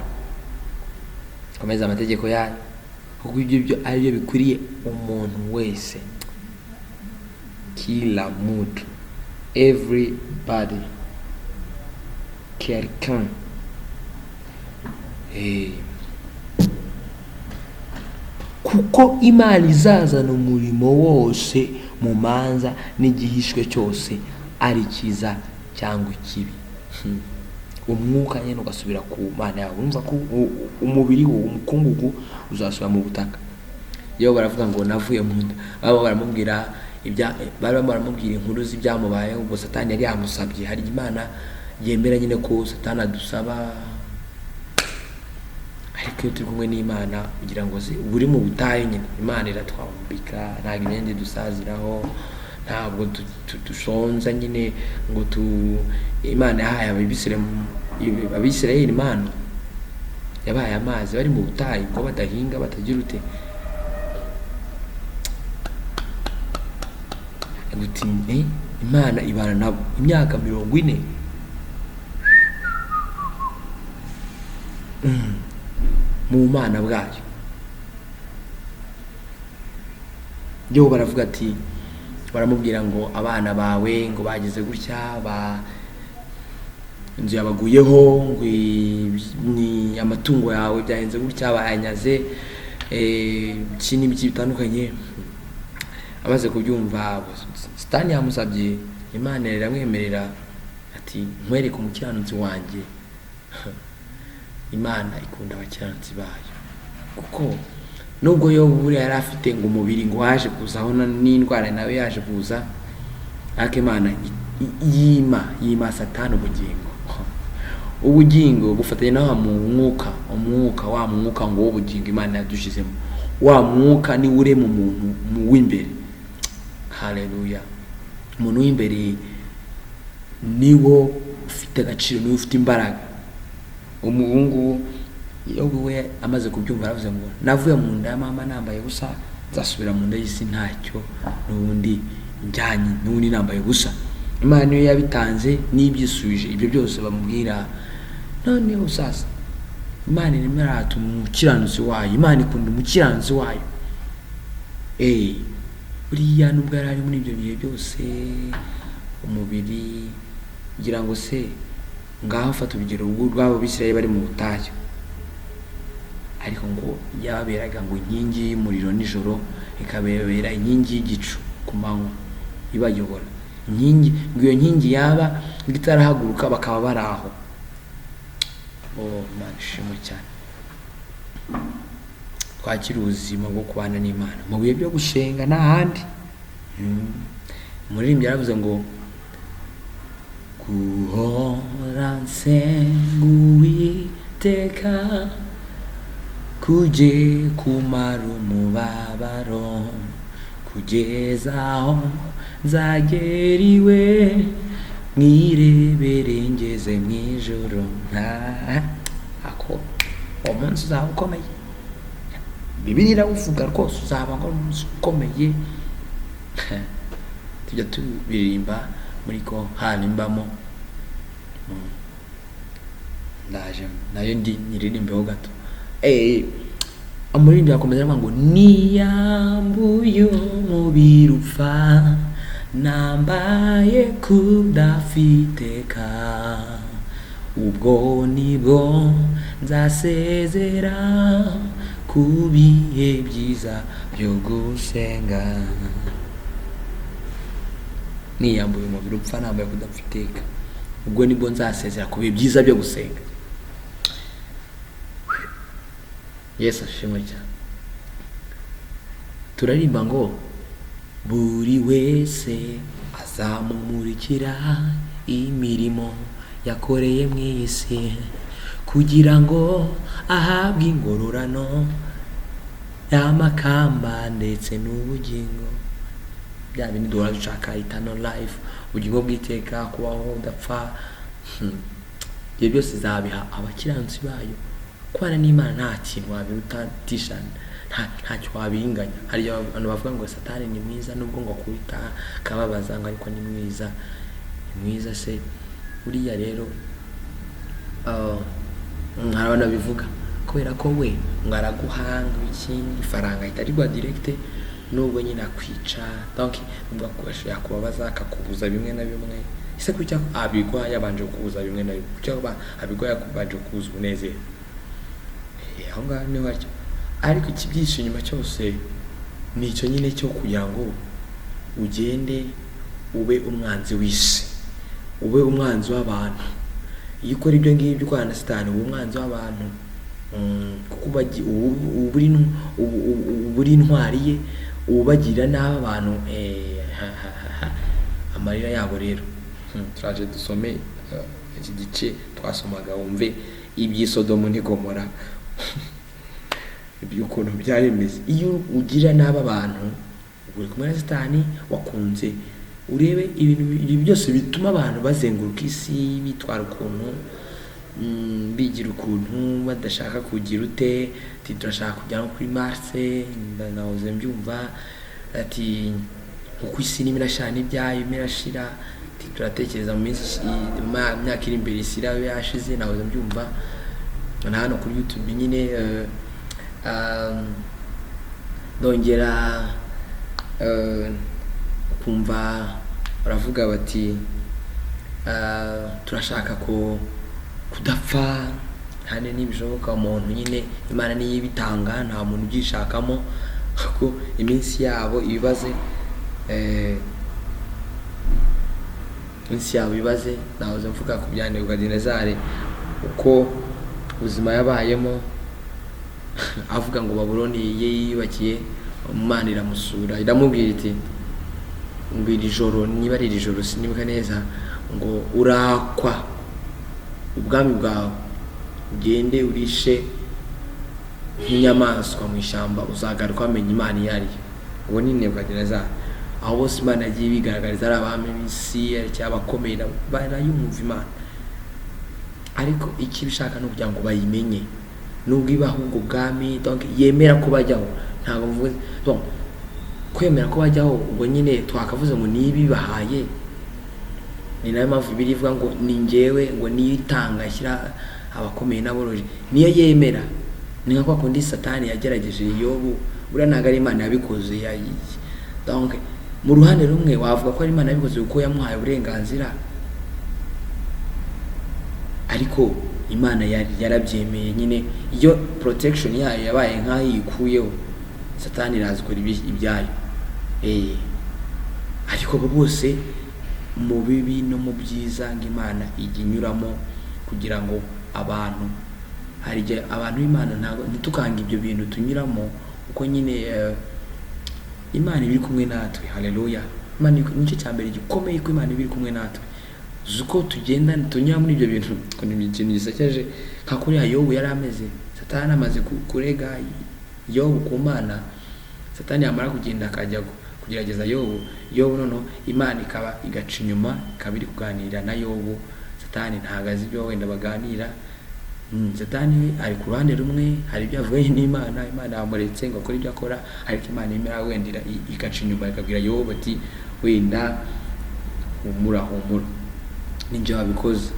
ukomeze amategeko yayo, kuko ibyo byo ari byo bikwiriye umuntu wese. Kila mtu, everybody, quelqu'un. Kuko Imana izazana umurimo wose mu manza, n'igihishwe cyose, ari cyiza cyangwa ikibi. Umwuka nyine ugasubira ku Mana yawe. Urumva ko umubiri wo umukungugu uzasubira mu butaka. Iyo baravuga ngo navuye mu nda, baba baramubwira ibya, bari baramubwira inkuru z'ibyamubayeho. Ubwo Satani yari yamusabye. Hari Imana yemera nyine ko Satani adusaba, Ariko iyo turi kumwe n'Imana, kugira ngo se uba uri mu butayu nyine, Imana iratwambika, ntabwo imyenda idusaziraho, ntabwo dushonza nyine ngo tu Imana yahaye Abisirayeli impano, yabahaye amazi bari mu butayu, ngo badahinga batagira ute. Guti, Imana ibana nabo imyaka 40. Mu Mana bwayo. Yo baravuga ati, baramubwira ngo abana bawe ngo bageze gutya, ba inzu yabaguyeho, ngo ni amatungo yawe byahenze gutya, bayanyaze, iki n'ibiki bitandukanye. Amaze kubyumva, Satani yamusabye, Imana iramwemerera ati nkwereke umukiranutsi wanjye. Imana ikunda abakiranutsi bayo, kuko nubwo Yobu buriya yari afite ngo umubiri ngo waje kuzaho n'indwara nawe yaje kuza, ariko Imana yima Satani ubugingo. Ubugingo bufatanye na wa mwuka, umwuka wa mwuka ngo w'ubugingo Imana yadushizemo, wa mwuka ni urema umuntu mu w'imbere. Haleluya! Umuntu w'imbere niwo ufite agaciro, niwo ufite imbaraga. Umuhungu Yobu we amaze kubyumva aravuze ngo navuye mu nda ya mama nambaye ubusa, nzasubira mu nda y'isi ntacyo n'ubundi njyanye, n'ubundi nambaye ubusa. Imana niyo yabitanze n'ibyisubije ibyo byose bamubwira. Noneho sasa Imana irimo irata umukiranutsi wayo, Imana ikunda umukiranutsi wayo. Buriya nubwo yari ari muri ibyo bihe byose umubiri, kugira ngo se ngaho fata urugero rw'abo Bisirayeli bari mu butayu, ariko ngo yababeraga ngo inkingi y'umuriro nijoro, ikababera inkingi y'igicu ku manywa ibayobora. Inkingi, ngo iyo nkingi yaba itarahaguruka bakaba bari aho. Oh, Imana ishimwe cyane. Twakira ubuzima bwo kubana n'Imana mu bihe byo gusenga n'ahandi. Umuririmbyi yaravuze ngo guhora nsenga Uwiteka kujye kumara umubabaro, kugeza aho nzagera iwe mwirebere ngeze mu ijoro. Ako uwo munsi uzaba ukomeye, Bibiliya irawuvuga rwose, uzaba ngo umunsi ukomeye. Tujya tubiririmba muri ko hanimbamo. Ndaje nayo ndi nyiririmbeho gato. Umuririmbyi akomeza avuga ngo niyambuye umubiri upfa, nambaye kudafiteka, ubwo nibwo nzasezera ku bihe byiza byo gusenga. Niyambuye umubiri upfa, nambaye kudafiteka, ubwo nibwo nzasezera ku bihe byiza byo gusenga. Yesu ashimwe cyane. Turarimba ngo buri wese azamumurikira imirimo yakoreye mu isi, kugira ngo ahabwe ingororano y'amakamba ndetse n'ubugingo. Bya bindi duhora dushaka, eternal life, ubugingo bw'iteka, kubaho udapfa. Ibyo byose izabiha abakiranutsi bayo. Kubana n'Imana nta kintu wabirutisha, ntacyo wabinganya. Hari abantu bavuga ngo Satani ni mwiza nubwo ngo akubita akababaza, ngo ariko ni mwiza. Ni mwiza se? Buriya rero hari abantu babivuga kubera ko we ngo araguhanga iki ifaranga ahita ariguha direct, nubwo nyine akwica, donc nubwo yakubabaza akakubuza bimwe na bimwe. Ese kuki abiguha yabanje kukubuza bimwe na bimwe? Kuki abiguha yabanje kukubuza umunezero? Aho ngaho niho hatyo. Ariko ikibyihishe inyuma cyose ni icyo nyine cyo kugira ngo ugende ube umwanzi w'isi, ube umwanzi w'abantu. Iyo ukora ibyo ngibyo ukorana na Satani, uba umwanzi w'abantu. Kuko uba uri intwari ye, ubagirira nabi abantu. Amarira yabo rero. Turaje dusome iki gice twasomaga, wumve iby'i Sodomu n'i Gomora. Ibyo ukuntu byari bimeze, iyo ugira nabi abantu uri kumwe na Satani. Wakunze urebe ibintu ibi byose bituma abantu bazenguruka isi bitwara ukuntu, bigira ukuntu badashaka kugira ute, ati turashaka kujya no kuri Mars. Nahoze mbyumva ati uko isi irimo irashira n'ibyayo irimo irashira, ati turatekereza mu minsi mu myaka iri imbere isi iraba yashize. Nahoze mbyumva na hano kuri YouTube nyine. Ndongera kumva baravuga bati turashaka ko kudapfa kandi ntibishoboka. Umuntu nyine Imana niyo ibitanga, nta muntu ubyishakamo, kuko iminsi yabo ibibaze, iminsi yabo ibaze. Nahoze mvuga ku bya Nebukadinezari, uko ubuzima yabayemo, avuga ngo Babuloni ye yiyubakiye. Imana iramusura, iramubwira iti ngo iri joro, niba ari iri joro sinibuka neza, ngo urakwa ubwami bwawe, ugende urishe nk'inyamaswa mu ishyamba, uzagaruka wamenya Imana iyo ari yo. Uwo ni Nebukadinezari. Aho bose Imana yagiye ibigaragariza, ari abami b'isi cyangwa abakomeye, nabo barayumva Imana, ariko icyo ibishaka ni ukugira ngo bayimenye nubwo ibaha ubwo bwami. Donc yemera ko bajyaho, ntabwo mvuze donc kwemera ko bajyaho, ubwo nyine twakavuze ngo niba ibahaye. Ni nayo mpamvu Bibiliya ivuga ngo ni njyewe ngo niyo itanga, ishyira abakomeye n'aboroje, niyo yemera. Ni nka kwa kundi Satani yagerageje Yobu. Buriya ntabwo ari Imana yabikoze. Donc mu ruhande rumwe wavuga ko ari Imana yabikoze kuko yamuhaye uburenganzira, ariko Imana yari yarabyemeye nyine. Iyo protection yayo yabaye nk'aho iyikuyeho, Satani iraza ikora ibyayo. Ariko abo bose mu bibi no mu byiza, ngo Imana ijya inyuramo kugira ngo abantu, hari igihe abantu b'Imana ntabwo ntitukange ibyo bintu tunyuramo, kuko nyine Imana iba iri kumwe natwe. Haleluya! Imana nicyo cya mbere gikomeye, ko Imana iba iri kumwe natwe. Uzi uko tugenda tunyura muri ibyo bintu, ngo ni ikintu gisekeje nka kuriya Yobu yari ameze. Satani amaze kurega Yobu ku Mana, Satani yamara kugenda akajya kugerageza Yobu. Yobu noneho Imana ikaba igaca inyuma, ikaba iri kuganira na Yobu. Satani ntabwo azi ibyo wenda baganira. Satani we ari ku ruhande rumwe, hari ibyo avuganye n'Imana, Imana yamuretse ngo akore ibyo akora, ariko Imana imera wenda igaca inyuma ikabwira Yobu ati wenda humura, humura, ninjye wabikoze,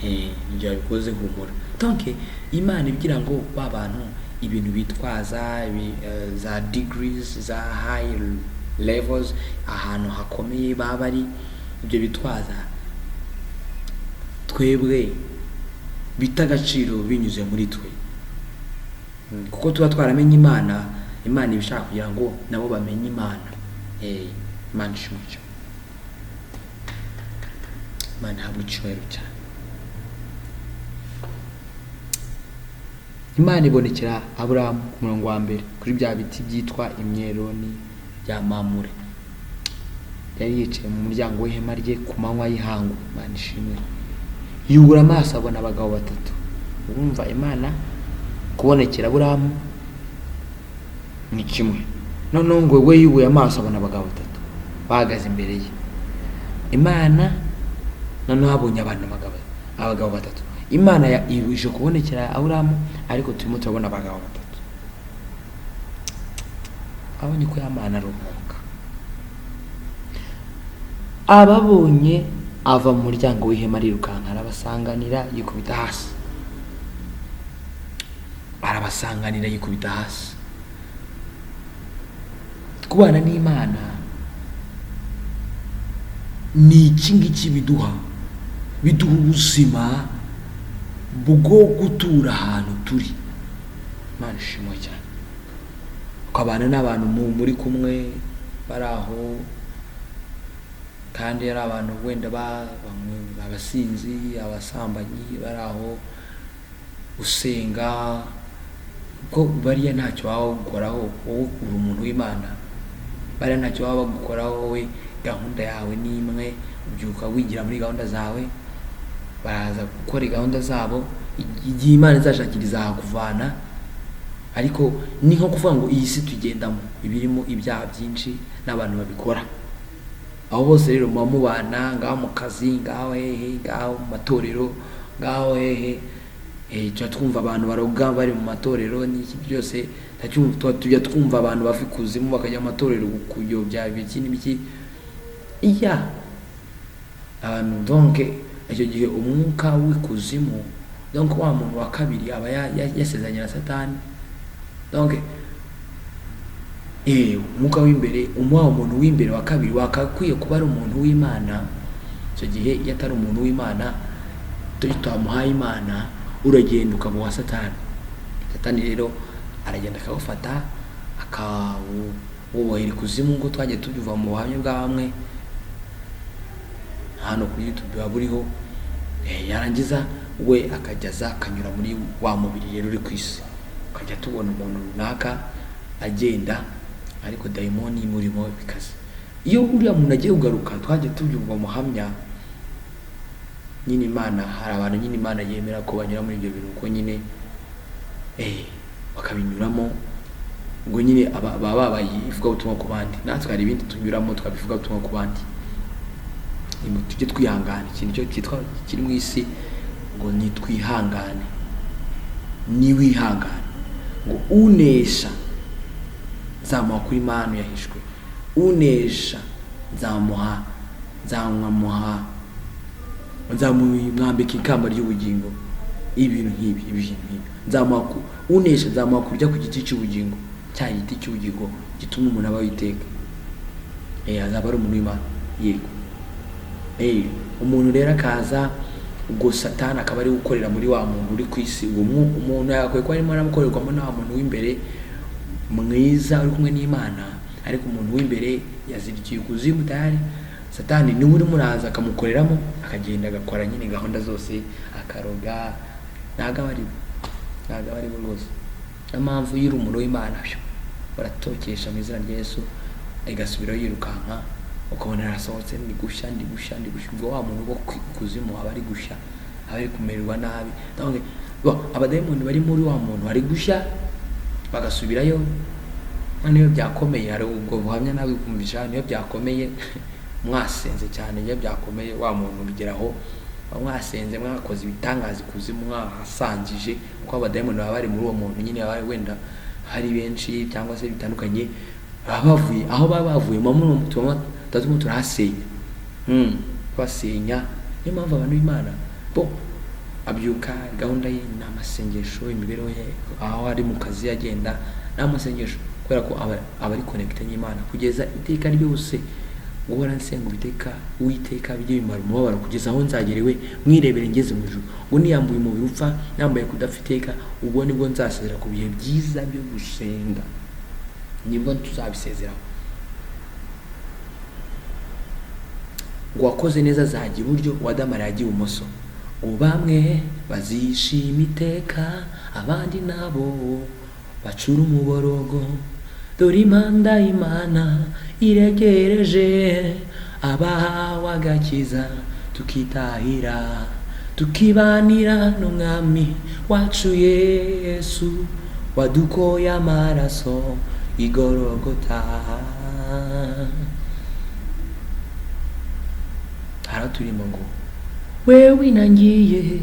ninjye wabikoze, humura. Donc Imana ibwira ngo ba bantu ibintu bitwaza za degrees, za high levels, ahantu hakomeye baba bari, ibyo bitwaza twebwe bita agaciro binyuze muri twe. Kuko tuba twaramenye Imana, Imana iba ishaka kugira ngo nabo bamenye Imana. Imana ishimwe cyane, Imana ihabwe icyubahiro cyane. Imana ibonekera Aburahamu ku murongo wa mbere kuri bya biti byitwa imyeroni bya Mamure. Yari yicaye mu muryango w'ihema rye ku manywa y'ihangu. Imana ishimwe. Yubura amaso abona abagabo batatu. Urumva Imana kubonekera Aburahamu ni kimwe, noneho ngo we yubuye amaso abona abagabo batatu bahagaze imbere ye. Imana noneho abonye abantu abagabo batatu. Imana ije kubonekera Aburahamu, ariko turimo turabona abagabo batatu. Abonye ko ya Mana ari umwuka, ababonye ava mu muryango w'ihema arirukanka, arabasanganira yikubita hasi, arabasanganira yikubita hasi. Kubana n'Imana ni iki ngiki biduha? Biduha ubuzima bwo gutura ahantu turi. Imana ishimwe cyane. Ukabana n'abantu muri kumwe bari aho, kandi ari abantu wenda bamwe abasinzi, abasambanyi, bari aho usenga, ko bariya ntacyo baba bagukoraho, wowe uri umuntu w'Imana. Bariya ntacyo baba bagukoraho, wowe gahunda yawe ni imwe, ubyuka wigira muri gahunda zawe, baraza gukora gahunda zabo. Igihe Imana izashakira izahakuvana. Ariko ni nko kuvuga ngo iyi si tugendamo ibirimo ibyaha byinshi n'abantu babikora. Aho bose rero muba mubana, ngaho mu kazi, ngaho hehe, ngaho mu matorero, ngaho hehe. Tujya twumva abantu baroga bari mu matorero n'iki byose, tujya twumva abantu bava ikuzimu bakajya mu matorero kuyobya ibiki n'ibiki. Iya abantu, donc icyo gihe umwuka w'ikuzimu, donc wa muntu wa kabiri aba yasezeranye na Satani. Donc umwuka w'imbere, wa muntu w'imbere wa kabiri wakakwiye kuba ari umuntu w'Imana. Icyo gihe iyo atari umuntu w'Imana, tutamuhaye Imana, uragenda ukaba uwa Satani. Satani rero aragenda akawufata, akawubohera ikuzimu, nk'uko twagiye tubyumva mu buhamya bwa bamwe hano kuri YouTube buba buriho. Yarangiza we akajya aza akanyura muri wa mubiri rero uri ku isi, ukajya tubona umuntu runaka agenda, ariko dayimoni imurimo bikaze. Iyo uriya muntu agiye kugaruka, twagiye tubyumva muhamya nyine. Imana, hari abantu nyine Imana yemera ko banyura muri ibyo bintu, kuko nyine bakabinyuramo, ngo nyine baba babaye ivugabutumwa ku bandi. Natwe hari ibindi tunyuramo tukabivuga ubutumwa ku bandi. Tujye twihangana. Ikintu cyo cyitwa kiri mu isi ngo nitwihangane, niwihangane, ngo unesha nzamuha kuri manu yahishwe, unesha nzamuha, nzamwamuha, nzamwambika ikamba ry'ubugingo. Ibintu nk'ibi, ibintu nk'ibi, nzamuha unesha nzamuha kurya ku giti cy'ubugingo, cya giti cy'ubugingo gituma umuntu abaho iteka. Azaba ari umuntu w'Imana. Yego. Umuntu rero akaza, ubwo Satani akaba ari gukorera muri wa muntu uri ku isi. Uwo umuntu yakwiye kuba arimo aramukorerwamo na wa muntu w'imbere mwiza uri kumwe n'Imana, ariko umuntu w'imbere yazirikiye ikuzimu tayari. Satani niwe urimo uraza akamukoreramo, akagenda agakora nyine gahunda zose, akaroga. Ntabwo aba ari we, ntabwo aba ari we rwose. Niyo mpamvu iyo uri umuntu w'Imana, byo baratokesha mu izina rya Yesu, igasubirayo yirukanka, ukabona arasohotse, ndi gushya, ndi gushya, ndi gushya. Ubwo wa muntu wo ku ikuzimu aba ari gushya, aba ari kumererwa nabi. Donc, bo, abadayimoni bari muri wa muntu bari gushya bagasubirayo. Niyo byakomeye, hari ubwo buhamya nawe kumvisha, niyo byakomeye mwasenze cyane, niyo byakomeye wa muntu bigeraho mwasenze, mwakoze ibitangaza ikuzimu, mwahasangije, kuko abadayimoni baba bari muri uwo muntu nyine, baba wenda hari benshi cyangwa se bitandukanye, baba bavuye aho baba bavuye, muba tuba turimo turahasenya. Tuhasenya. Niyo mpamvu abantu b'Imana bo abyuka, gahunda ye ni amasengesho, imibereho ye aho ari mu kazi agenda ni amasengesho, kubera ko aba ari connecté n'Imana kugeza iteka ryose. Guhora nsenga Uwiteka, Uwiteka bijye bimara umubabaro kugeza aho nzagera iwe mwirebere ngeze mu ijuru. Ngo niyambuye umubiri upfa, nambaye kudapfa iteka, ubwo nibwo nzasezera ku bihe byiza byo gusenga, nibwo tuzabisezeraho. Ngo uwakoze neza azajya iburyo, uwadamara yajya ibumoso. Ngo bamwe bazishima iteka, abandi nabo bacura umuborogo. Dore impanda y'Imana iregereje, abahawe agakiza tukitahira, tukibanira n'umwami wacu Yesu wadukoye amaraso igorogota. Haraturimo ngo wewe inangiye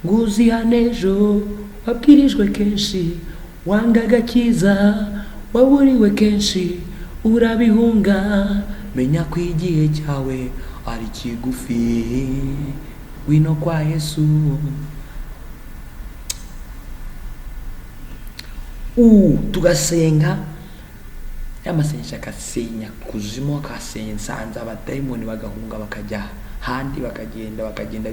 nguzihane ejo, wabwirijwe kenshi wanga agakiza, waburiwe kenshi urabihunga, menya ko igihe cyawe ari kigufi, ngwino kwa Yesu. Tugasenga ya masengesho agasenya kuzimu, akasenya nsanze abadayimoni bagahunga bakajya handi, bakagenda bakagenda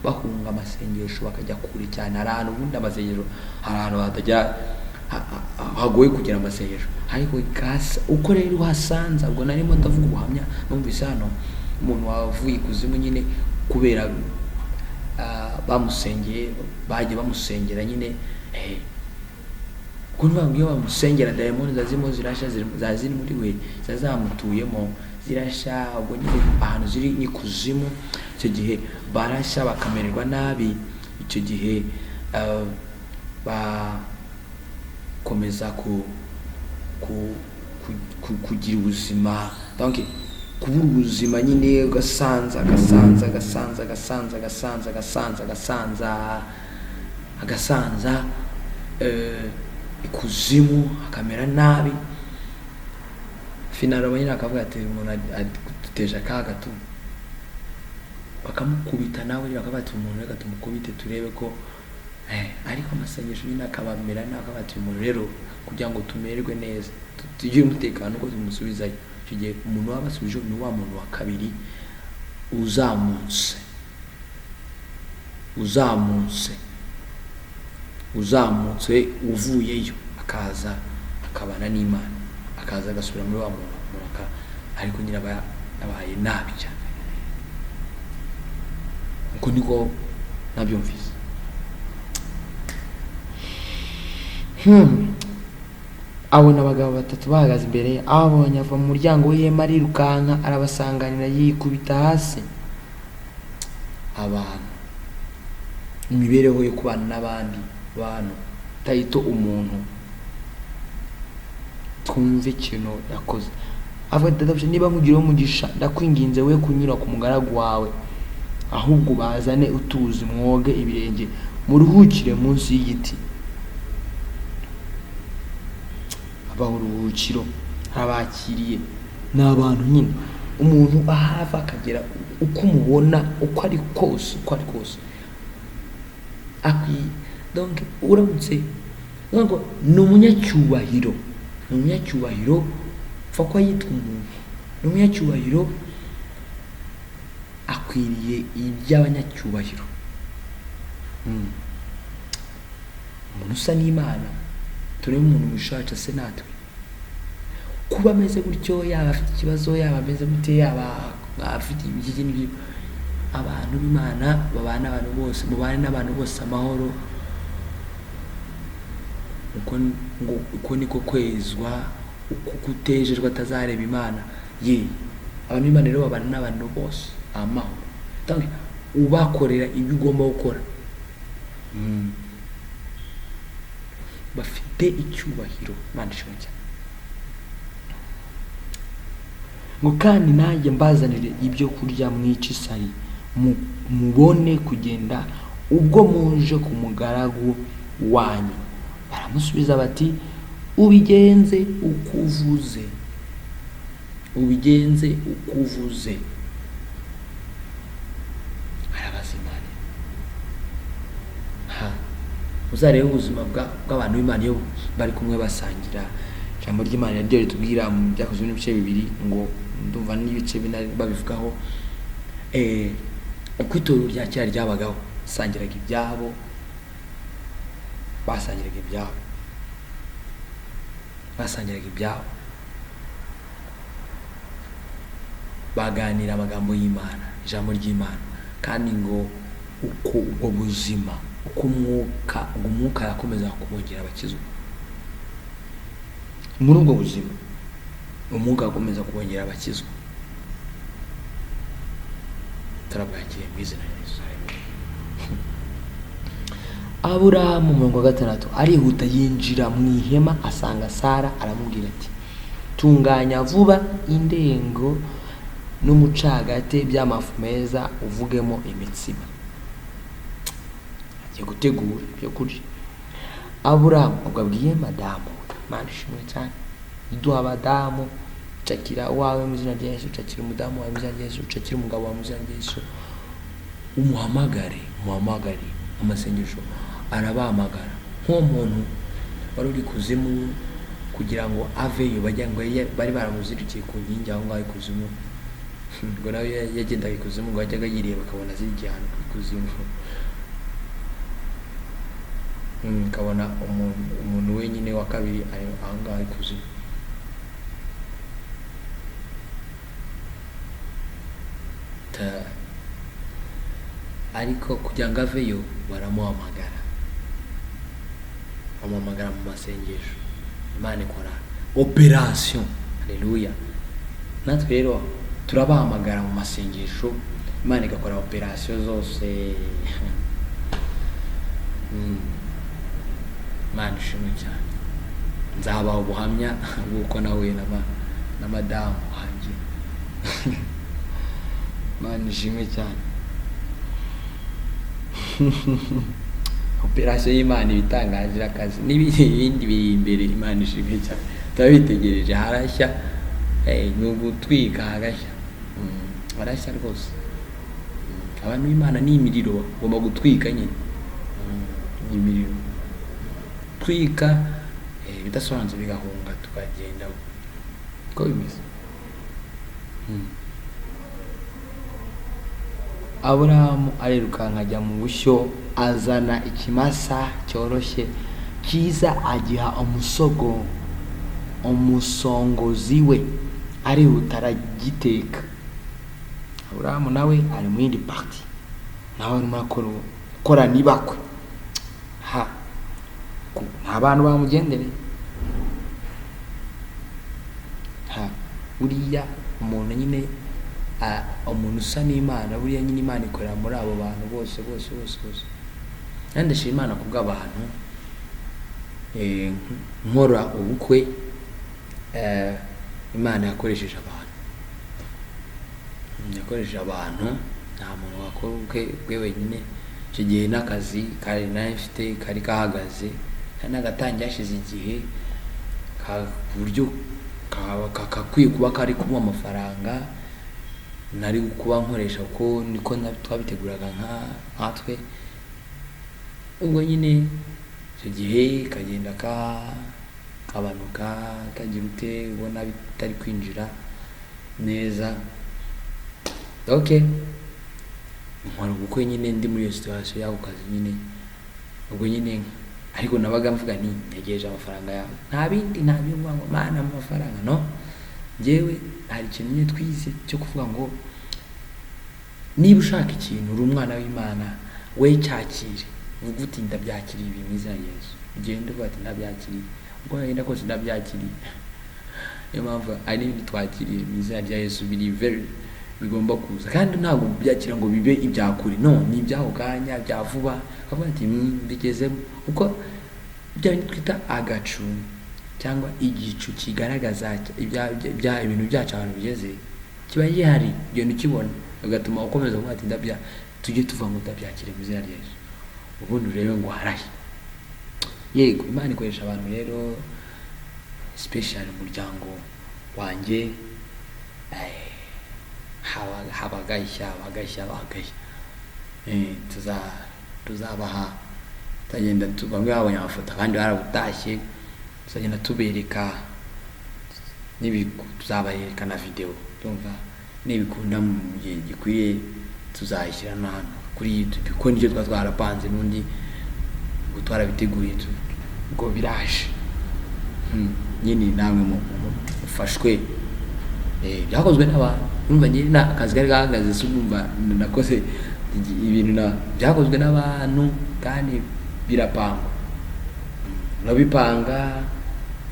bahunga amasengesho bakajya kure cyane. Hari ahantu ubundi amasengesho, hari ahantu hatajya hagoye kugira amasengesho, ariko uko rero uhasanze. Ubwo narimo ndavuga ubuhamya numvise hano, umuntu wavuye ikuzimu nyine kubera bamusengeye, bagiye bamusengera nyine. Kuko niba iyo bamusengera dayimoni zazimo zirashya, ziba ziri muri we, ziba zamutuyemo zirashya. Ubwo nyine ahantu ziri ni kuzimu, icyo gihe barashya bakamererwa nabi. Icyo gihe Gukomeza kugira ubuzima, donc kubura ubuzima nyine, ugasanza, agasanza, agasanza, agasanza, agasanza, agasanza, agasanza, agasanza, ikuzimu akamera nabi. Finalement nyine akavuga ati: "Umuntu aduteje akaga tu." Bakamukubita nawe nyine, bakavuga ati: "Umuntu reka tumukubite turebe ko." Ariko amasengesho nyine akabamera nabi, akavuga ati: "Umuntu rero kugira ngo tumererwe neza, tugire umutekano, uko tumusubizayo." Icyo gihe umuntu waba basubije ni wa muntu wa kabiri uzamutse, uzamutse, uzamutse, uvuyeyo, akaza akabana n'Imana, akaza agasubira muri wa muntu. Ariko nyine aba yabaye nabi cyane. Uko niko nabyumvise. Abona abagabo batatu bahagaze imbere ye. Ababonye ava mu muryango w'ihema, arirukanka arabasanganira, yikubita hasi. Abantu, imibereho yo kubana n'abandi bantu, tayito umuntu, twumve ikintu yakoze. Avuga ati: "Databuja, niba nkugiriyeho umugisha, ndakwinginze we kunyura ku mugaragu wawe, ahubwo bazane utuzi mwoge ibirenge, muruhukire munsi y'igiti." Abaha uruhukiro, arabakiriye. Ni abantu nyine, umuntu ahava akagera, uko umubona, uko ari kose, uko ari kose akwiye, donc uramutse ngo ni umunyacyubahiro, ni umunyacyubahiro, upfa kuba yitwa umuntu, ni umunyacyubahiro, akwiriye iby'abanyacyubahiro. Umuntu usa n'Imana, turebe umuntu wishaje ase natwe. Kuba ameze gutyo, yaba afite ikibazo, yaba ameze gute, yaba afite ibiki n'ibyo, abantu b'Imana babana n'abantu bose, mubane n'abantu bose amahoro. Uko ngo uko niko kwezwa, uko kutejejwe atazareba Imana ye. Abantu b'Imana rero babana n'abantu bose amahoro. Donc, ubakorera ibyo ugomba gukora. Bafite icyubahiro. Imana ishimwe cyane. Ngo: "Kandi nanjye mbazanire ibyo kurya, mwice isari, mubone kugenda ubwo muje ku mugaragu wanyu." Baramusubiza bati: "Ubigenze uko uvuze, ubigenze uko uvuze." Arabaza Imana. Ha, uzarebe ubuzima bw'abantu b'Imana iyo bari kumwe basangira. Ijambo ry'Imana naryo ritubwira mu Byakozwe n'ibice 2, ngo ndumva n'ibice 4 babivugaho, uko itorero rya kera ryabagaho, basangiraga ibyabo, basangiraga ibyabo, basangiraga ibyabo, baganira amagambo y'Imana, ijambo ry'Imana. Kandi ngo uko ubwo buzima, uko umwuka, ubwo umwuka yakomeza kubongera abakizwa muri ubwo buzima, umwuka akomeza kubongera abakizwa. Turabwakiriye mu izina rya Yesu. Aburahamu, umurongo wa 6, arihuta yinjira mu ihema, asanga Sara, aramubwira ati: "Tunganya vuba indengo n'umucagate by'amafu meza, uvugemo imitsima." Agiye gutegura ibyo kurya. Aburahamu ubwo abwiye madamu we. Imana ishimwe cyane iduha abadamu. Cakira uwawe mu izina rya Yesu, cakira umudamu wawe mu izina rya Yesu, cakira umugabo wawe mu izina rya Yesu. Umuhamagare, umuhamagare, amasengesho arabahamagara. Nk'uwo muntu wari uri kuzimu, kugira ngo aveyo bajya ngo bari baramuzirikiye ku nkingi aho ngaho ikuzimu, ngo nawe yagendaga ikuzimu, ngo yajyaga yireba akabona azirikiye ahantu ku ikuzimu, akabona umuntu wenyine wa kabiri ari aho ngaho ikuzimu. Ariko kugira ngo aveyo baramuhamagara, bamuhamagara mu masengesho, Imana ikora operation. Haleluya! Natwe rero turabahamagara mu masengesho, Imana igakora operation zose. Imana ishimwe cyane. Nzabaha ubuhamya bw'uko nahuye na madamu wanjye. Imana ishimwe cyane. Operasiyo y'Imana ibitangaje akazi n'ibindi biri imbere. Imana ishimwe cyane, turabitegereje. Harashya, ni ugutwika, harashya. Harashya rwose. Abantu b'Imana ni imiriro, bagomba gutwika nyine. Ni imiriro twika, ibidasobanutse bigahunga, tukagenda uko bimeze. Aburahamu arirukanka ajya mu bushyo, azana ikimasa cyoroshye cyiza, agiha umusongozi we, arihuta aragiteka. Aburahamu nawe ari mu yindi partie, nawe arimo akora nibakwe. Ha, nta bantu bamugendereye. Ha, buriya umuntu nyine, umuntu usa n'Imana, buriya nyine Imana ikorera muri abo bantu bose bose bose bose. Kandi ndashima Imana kubw'abantu. Nkora ubukwe, Imana yakoresheje abantu. Yakoresheje abantu, nta muntu wakora ubukwe bwe wenyine. Icyo gihe n'akazi kari nari mfite kari kahagaze, kari nagatangiye hashize igihe, ku buryo kakwiye kuba kari kumuha amafaranga nari kuba nkoresha, kuko niko twabiteguraga nkatwe. Ubwo nyine icyo gihe kagenda kabanuka, kagira ute, ubona bitari kwinjira neza. Okay, nkora ubukwe nyine ndi muri iyo situation y'ako kazi nyine. Ubwo nyine ariko nabaga mvuga nti ntegereje amafaranga yawe, nta bindi, nta byo kuvuga ngo Mana amafaranga, no. Njyewe hari ikintu nyine twize cyo kuvuga ngo niba ushaka ikintu, uri umwana w'Imana, we cyakire, uvuga uti ndabyakiriye ibi mu izina rya Yesu. Ugende uvuga ati ndabyakiriye, uko wagenda kose ndabyakiriye. Niyo mpamvu hari n'ibindi twakiriye mu izina rya Yesu biri very bigomba kuza, kandi ntabwo byakira ngo bibe ibya kure, no, ni iby'ako kanya bya vuba. Ukavuga ati mbigezemo, kuko bya bindi twita agacu cyangwa igicu kigaragaza ibintu byacu ahantu bigeze, kiba gihari, ugenda ukibona, bigatuma ukomeza kuvuga ati ndabya. Tujye tuva ngo ndabyakire mu izina rya Yesu, ubundi urebe ngo harahe. Yego, Imana ikoresha abantu rero, special umuryango wanjye. Habagashya, bagashya, bagashya. Tuzabaha, tuzagenda bamwe babonye amafoto, abandi barabutashye. Tuzagenda tubereka, tuzabereka na video. Ndumva nibikunda mu gihe gikwiye tuzayishyira no hano kuri YouTube, kuko nicyo twaba twarapanze n'undi, ubwo twarabiteguye, ubwo biraje. Nyine namwe mufashwe. Byakozwe n'abantu. Urumva njye na akazi kari gahagaze, si urumva nakoze ibintu na byakozwe n'abantu, kandi birapangwa, urabipanga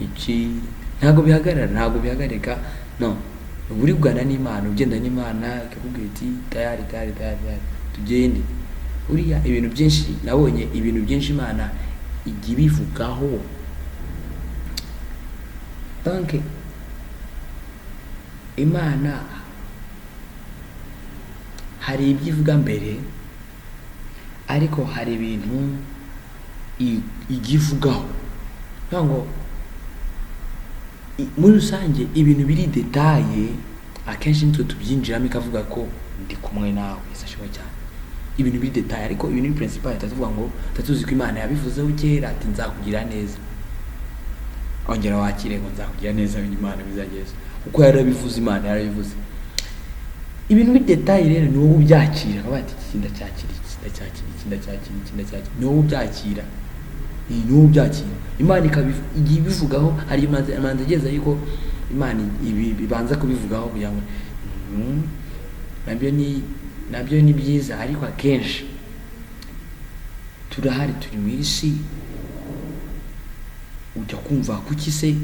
iki, ntabwo bihagarara, ntabwo bihagarika, no. Uba uri kugana n'Imana, ugenda n'Imana ikakubwira iti tayari, tayari, tayari, tayari, tugende. Buriya ibintu byinshi nabonye, ibintu byinshi Imana ijya ibivugaho. Donc Imana hari ibyo ivuga mbere, ariko hari ibintu ijya ivugaho. Kuvuga ngo muri rusange ibintu biri détaillé akenshi nitwe tubyinjiramo, ikavuga ko ndi kumwe nawe. Yesu ashimwe cyane. Ibintu biri détaillé, ariko ibintu biri principal tuvuga ngo tuzi ko Imana yabivuzeho kera, ati nzakugira neza. Ongera wakire ngo nzakugira neza, Imana bizageza, kuko yarabivuze, Imana yarabivuze. Ibintu biri détaillé rero ni wowe ubyakira, bakavuga ati iki ndacyakira, iki ndacyakira, iki ndacyakira, iki ndacyakira. Ni wowe ubyakira. Ni wowe ubyakira. Imana igiye ibivugaho. Hari imanza igeza yuko Imana ibanza kubivugaho kugira ngo nabyo ni byiza. Ariko akenshi turahari, turi mu isi, ujya kumva kuki se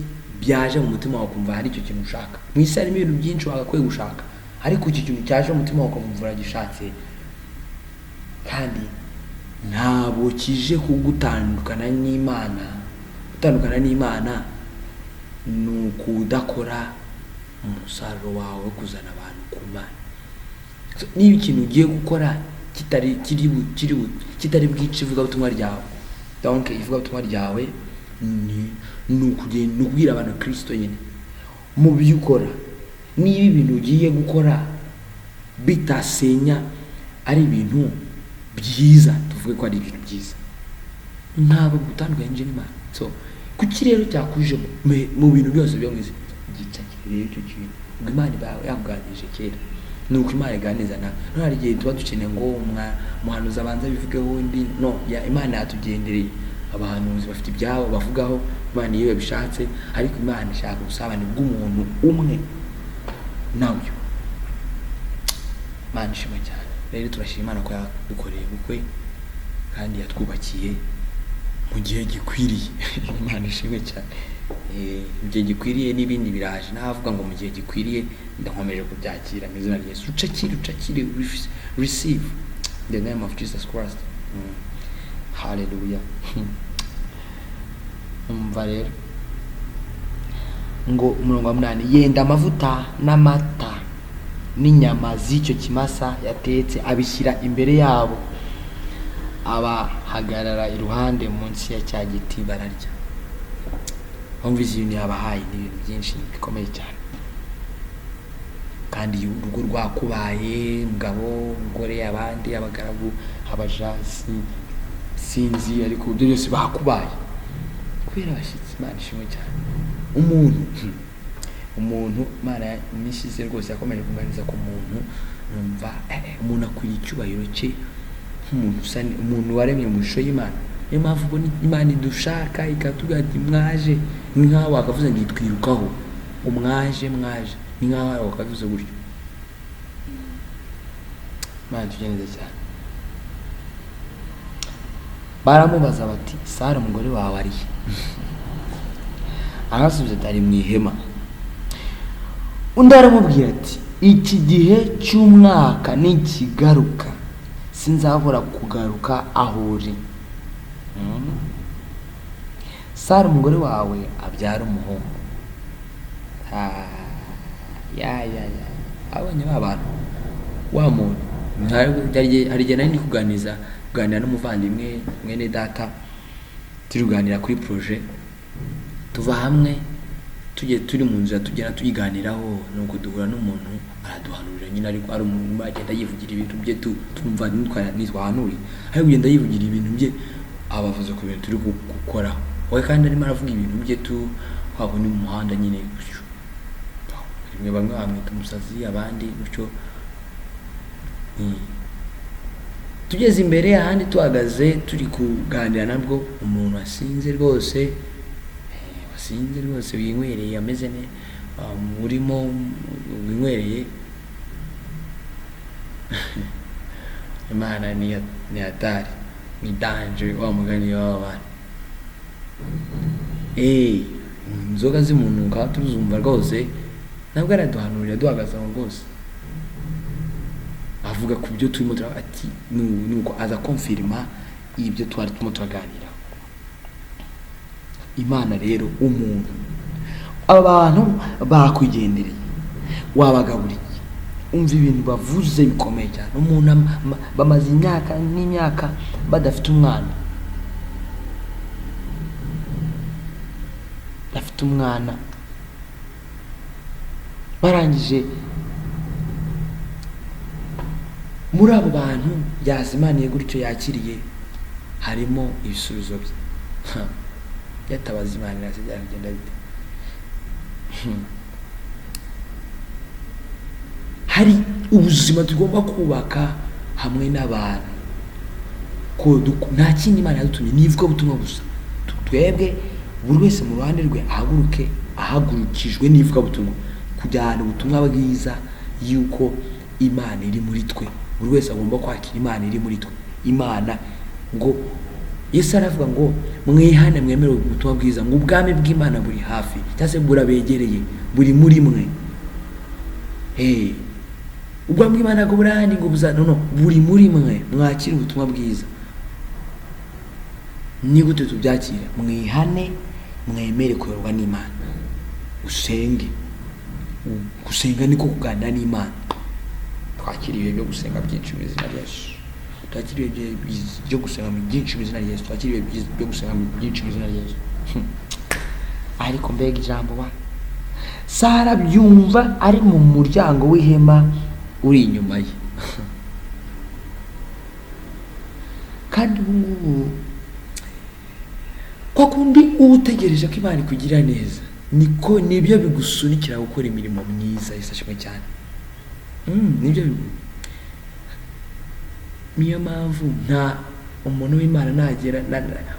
byaje mu mutima wawe, ukumva hari icyo kintu ushaka. Mu isi harimo ibintu byinshi wagakwiye gushaka, ariko iki kintu cyaje mu mutima wawe ukumva uragishatse, kandi ntabwo kije kugutandukana n'Imana, gutandukana n'Imana. Ni ukudakora umusaruro wawe wo kuzana abantu ku Mana. So, niba ikintu ugiye gukora kitari kiri bu- kiri bu- kitari bwice ivugabutumwa ryawe, donc ivugabutumwa ryawe ni ukugenda, ni ukubwira abantu Kristo nyine mu byo ukora. Niba ibintu ugiye gukora bitasenya, ari ibintu byiza, tuvuge ko ari ibintu byiza, ntabwo gutandukanye n'Imana. So kuki rero cyakujemo mu bintu byose byo mu isi gicakire rero icyo kintu? Ubwo Imana iba yakuganirije kera, ni uko Imana iganiriza nawe. None hari igihe tuba dukeneye ngo umuhanuzi abanza abivugeho undi. No ya Imana yatugendereye, abahanuzi bafite ibyabo bavugaho, Imana iyo yabishatse. Ariko Imana ishaka ubusabane bw'umuntu umwe nawe. Imana ishimwe cyane. Rero turashima Imana ko yadukoreye ubukwe kandi yatwubakiye mu gihe gikwiriye. Imana ishimwe cyane. Mu gihe gikwiriye n'ibindi biraje. Navuga ngo mu gihe gikwiriye, ndakomeje kubyakira mu izina rya Yesu. Ucakire, ucakire, receive in the name of Jesus Christ. Hallelujah. Umva rero ngo umurongo wa 8: yenda amavuta n'amata n'inyama z'icyo kimasa yatetse, abishyira imbere yabo, abahagarara iruhande munsi ya cya giti, bararya. Bumvise ibintu yabahaye, ni ibintu byinshi bikomeye cyane. Kandi urugo rwakubaye, umugabo, umugore, abandi, abagaragu, abaja, sinzi, ariko ibyo byose bakubaye kubera abashyitsi. Imana ishimwe cyane. Umuntu Imana iminsi ishize rwose yakomeje kunganiza ku muntu, numva umuntu akwiriye icyubahiro cye nk'umuntu usa umuntu waremwe mu ishusho y'Imana. Niyo mpamvu ubona Imana idushaka, ikatubwira ati mwaje. Ni nk'aho wakavuze ngo itwirukaho, ngo mwaje, mwaje. Ni nk'aho wakavuze gutyo. Imana tujye neza cyane. Baramubaza bati: "Sara umugore wawe ari he?" Arasubiza ati: "Ari mu ihema." Undi aramubwira ati: "Iki gihe cy'umwaka nikigaruka, sinzabura kugaruka aho uri, Sara umugore wawe abyara umuhungu." Ah, ya ya ya, abonye ba bantu, wa muntu. Hari igihe nari ndi kuganira n'umuvandimwe, mwene data, turi kuganira kuri projet. Tuva hamwe tujye turi mu nzira, tugenda tuyiganiraho, nuko duhura n'umuntu araduhanurira nyine. Ariko ari umuntu agenda yivugira ibintu bye, tumva nitwahanuriye, ariko kugenda yivugira ibintu bye, abavuze ku bintu turi gukoraho we, kandi arimo aravuga ibintu bye tu waba ni mu muhanda nyine gutyo. Rimwe bamwe bamwita umusazi, abandi gutyo. Tugeze imbere ahandi tuhagaze turi kuganira, nabwo umuntu wasinze rwose, wasinze rwose, winywereye, ameze ne urimo winywereye. Imana ni hatari, ni danger, wa mugani w'aba bantu. Inzoga zimunuka tuzumva rwose. Nabwo araduhanurira duhagaze aho rwose, avuga ku byo turimo ati nuko aza konfirima ibyo twari turimo turaganira. Imana rero, umuntu, abantu bakwigendereye, wabagaburiye. Umva ibintu bavuze bikomeye cyane. Umuntu bamaze imyaka n'imyaka badafite umwana, badafite umwana. Barangije muri abo bantu yazimaniye gutyo, yakiriye, harimo ibisubizo bye. Yatabaza Imana irasa, byagenda bite? Hari ubuzima tugomba kubaka hamwe n'abantu ko nta kindi Imana yadutumye, ni ivugabutumwa gusa. Twebwe buri wese mu ruhande rwe ahaguruke, ahagurukijwe n'ivugabutumwa, kujyana ubutumwa bwiza yuko Imana iri muri twe. Buri wese agomba kwakira Imana iri muri twe. Imana ngo Yesu aravuga ngo mwihane mwemere ubutumwa bwiza, ngo ubwami bw'Imana buri hafi, cyangwa se burabegereye, buri muri mwe. Ubwami bw'Imana ngo burahandi, ngo buza, no, no, buri muri mwe, mwakire ubutumwa bwiza. Ni gute tubyakira? Mwihane mwemere kuyoborwa n'Imana. Usenge. Gusenga niko kuganira n'Imana. Twakira ibihe byo gusenga byinshi mu izina rya Yesu. Twakira ibihe byo gusenga byinshi mu izina rya Yesu. Twakira ibihe byo gusenga byinshi mu izina rya Yesu. Ariko mbega ijambo wa Sara byumva ari mu muryango w'ihema uri inyuma ye. Kandi ubu ngubu kwa kundi uba utegereje ko Imana ikugira neza, niko nibyo bigusunikira gukora imirimo myiza. Yesu ashimwe cyane. Nibyo niyo mpamvu nta umuntu w'Imana nagera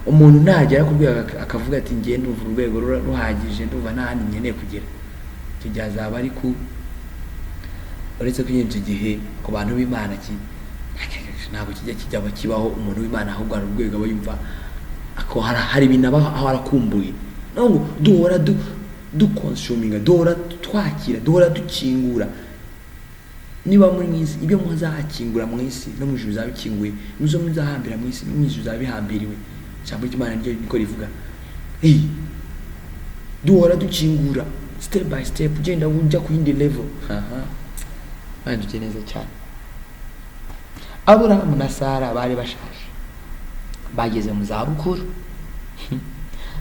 umuntu nagera ku rwego akavuga ati ngiye ndumva urwego ruhagije, ndumva nta handi nkeneye kugera, icyo gihe azaba ari ku, uretse ko icyo gihe ku bantu b'Imana ntabwo kijya kijya kibaho. Umuntu w'Imana ahubwo hari urwego aba yumva ako hari ibintu aba aho arakumbuye. No ngo duhora dukonsuminga, duhora twakira, duhora dukingura. Niba muri mu isi, ibyo muzakingura mu isi no mu ijuru bizaba bikinguye, ibyo muzahambira mu isi no mu ijuru bizaba bihambiriwe. Ijambo ry'Imana niryo niko rivuga. Duhora dukingura step by step, ugenda ujya ku yindi level. Aha bandukiye neza cyane. Aburahamu na Sara bari bashaje, bageze mu zabukuru,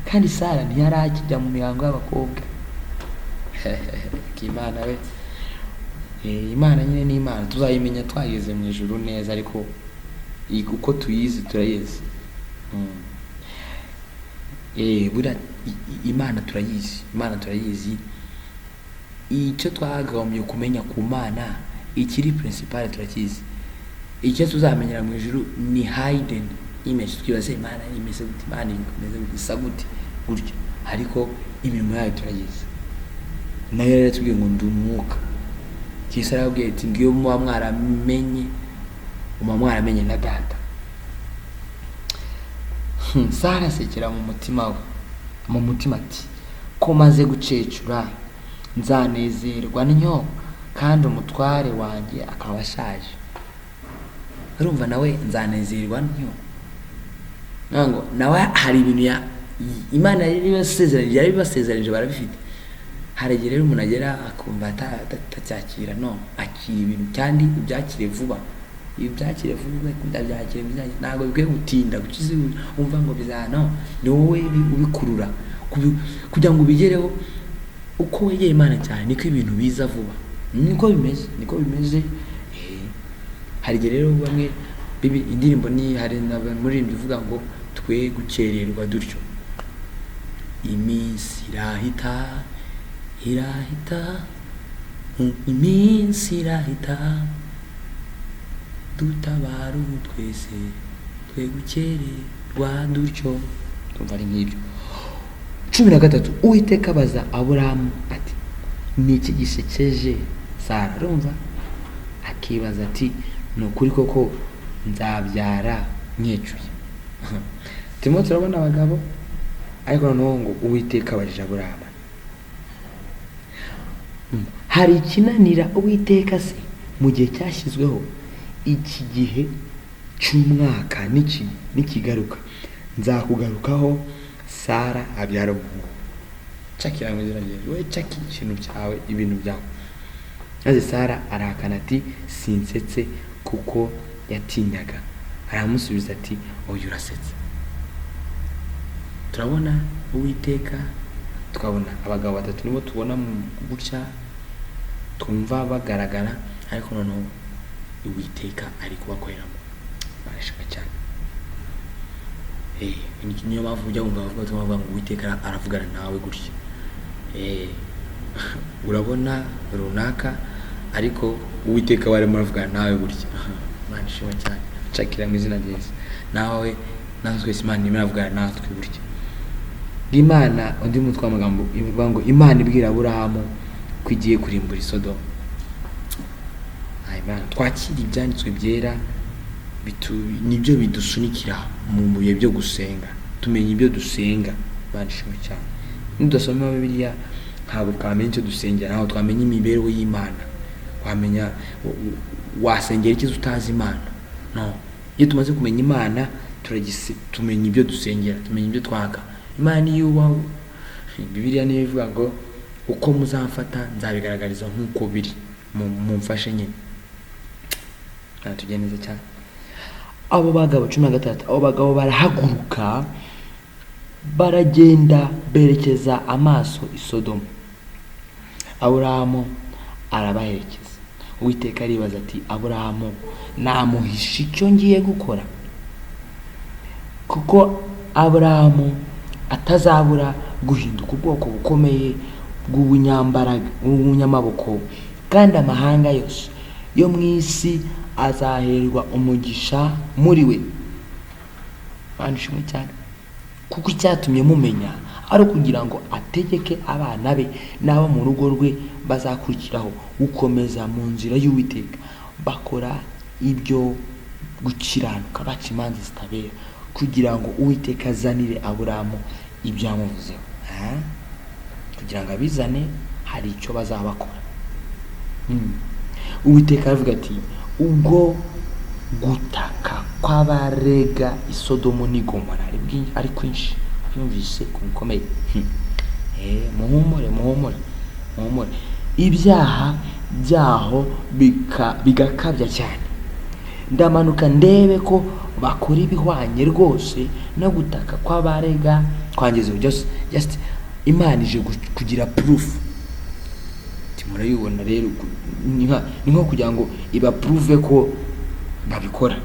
kandi Sara ntiyari akijya mu mihango y'abakobwa. Imana we, Imana nyine ni Imana, tuzayimenya twageze mu ijuru neza, ariko uko tuyizi turayizi. Buriya Imana turayizi, Imana turayizi. Icyo twakagombye kumenya ku Mana, ikiri principal turakizi. Icyo tuzamenyera mu ijuru ni hidden image. Twibaze Imana imeze gute, Imana imeze gute, isa gute gutya, ariko imirimo yayo turayizi. Nayo rero yatubwiye ngo ndi umwuka. Yesu arababwiye ati ngiyo muba mwaramenye, muba mwaramenye na data. Sara asekera mu mutima we, mu mutima ati ko maze gucecura nzanezerwa ntyo, kandi umutware wanjye akaba ashaje. Urumva nawe nzanezerwa ntyo, ntabwo nawe hari ibintu ya Imana yari ibasezeranyije, yari ibasezeranyije barabifite. Hari igihe rero umuntu agera akumva atacyakira. No akira ibintu kandi ubyakire vuba, iyo ubyakire vuba, ndabyakire, ntabwo bikwiye gutinda gukiza wumva ngo bizana. Ni wowe ubikurura kugira ngo ubigereho. Uko wegera Imana cyane niko ibintu biza vuba, niko bimeze, niko bimeze. Hari igihe rero bamwe indirimbo ni hari muririmbyi uvuga ngo twe gukererwa dutyo, iminsi irahita, irahita, iminsi irahita, dutabara ubu twese twe gukererwa dutyo. Tumva ari nk'ibyo. 13, Uwiteka abaza Aburahamu ati ni iki gisekeje Sara? Urumva akibaza ati ni ukuri koko nzabyara nkecuye? Turimo turabona abagabo, ariko noneho ngo Uwiteka abajije Aburahamu, hari ikinanira Uwiteka se? Mu gihe cyashyizweho, iki gihe cy'umwaka nikigaruka, nzakugarukaho, Sara abyara umuhungu. Cakira mu izina rye, we caki ikintu cyawe, ibintu byawe. Maze Sara arahakana ati sinsetse, kuko yatinyaga. Aramusubiza ati oya, urasetse. Turabona Uwiteka, tukabona abagabo batatu nibo tubona gutya twumva bagaragara, ariko noneho Uwiteka ari kubakoreramo. Barashaka cyane. Niyo mpamvu ujya wumva bavuga ngo Uwiteka aravugana nawe gutya. Urabona runaka, ariko Uwiteka aba arimo aravugana nawe gutya. Imana ishimwe cyane. Cakira mu izina rya Yesu. Nawe natwe twese Imana irimo iravugana natwe gutya. Imana, undi mutwe w'amagambo ivuga ngo Imana ibwira Aburahamu ko igiye kurimbura Sodoma. Amen. Twakira ibyanditswe byera, nibyo bidusunikira mu bihe byo gusenga, tumenya ibyo dusenga. Imana ishimwe cyane. Nidusoma Bibiliya ntabwo twamenya icyo dusengera, ntabwo twamenya imibereho y'Imana. Wamenya wasengera iki utazi Imana? No, iyo tumaze kumenya Imana tumenya ibyo dusengera, tumenya ibyo twaka Imana. Iyo uba Bibiliya niyo ivuga ngo Uko muzamfata nzabigaragariza nk'uko biri. Mumfashe nyine. Tujye neza cyane. Abo bagabo 16, abo bagabo barahaguruka baragenda berekeza amaso i Sodomu. Aburahamu arabaherekeza. Uwiteka aribaza ati Aburahamu namuhisha icyo ngiye gukora, kuko Aburahamu atazabura guhinduka ubwoko bukomeye bw'ubunyambaraga bw'ubunyamaboko, kandi amahanga yose yo mu isi azaherwa umugisha muri we. Imana ishimwe cyane, kuko icyatumye mumenya ari ukugira ngo ategeke abana be n'abo mu rugo rwe bazakurikiraho gukomeza mu nzira y'Uwiteka, bakora ibyo gukiranuka, baca imanza zitabera, kugira ngo Uwiteka azanire Aburahamu ibyo yamuvuzeho. Kugira ngo abizane hari icyo bazabakora. Uwiteka aravuga ati ubwo gutaka kw'abarega i Sodomu n'i Gomora ari kwinshi, byumvise ku bikomeye. Muhumure, muhumure, muhumure. Ibyaha byaho bigakabya cyane. Ndamanuka ndebe ko bakora ibihwanye rwose no gutaka kw'abarega kwangiza. Just Imana ije kugira proof. Murabibona rero, ni nko kugira ngo ibaprove ko babikora,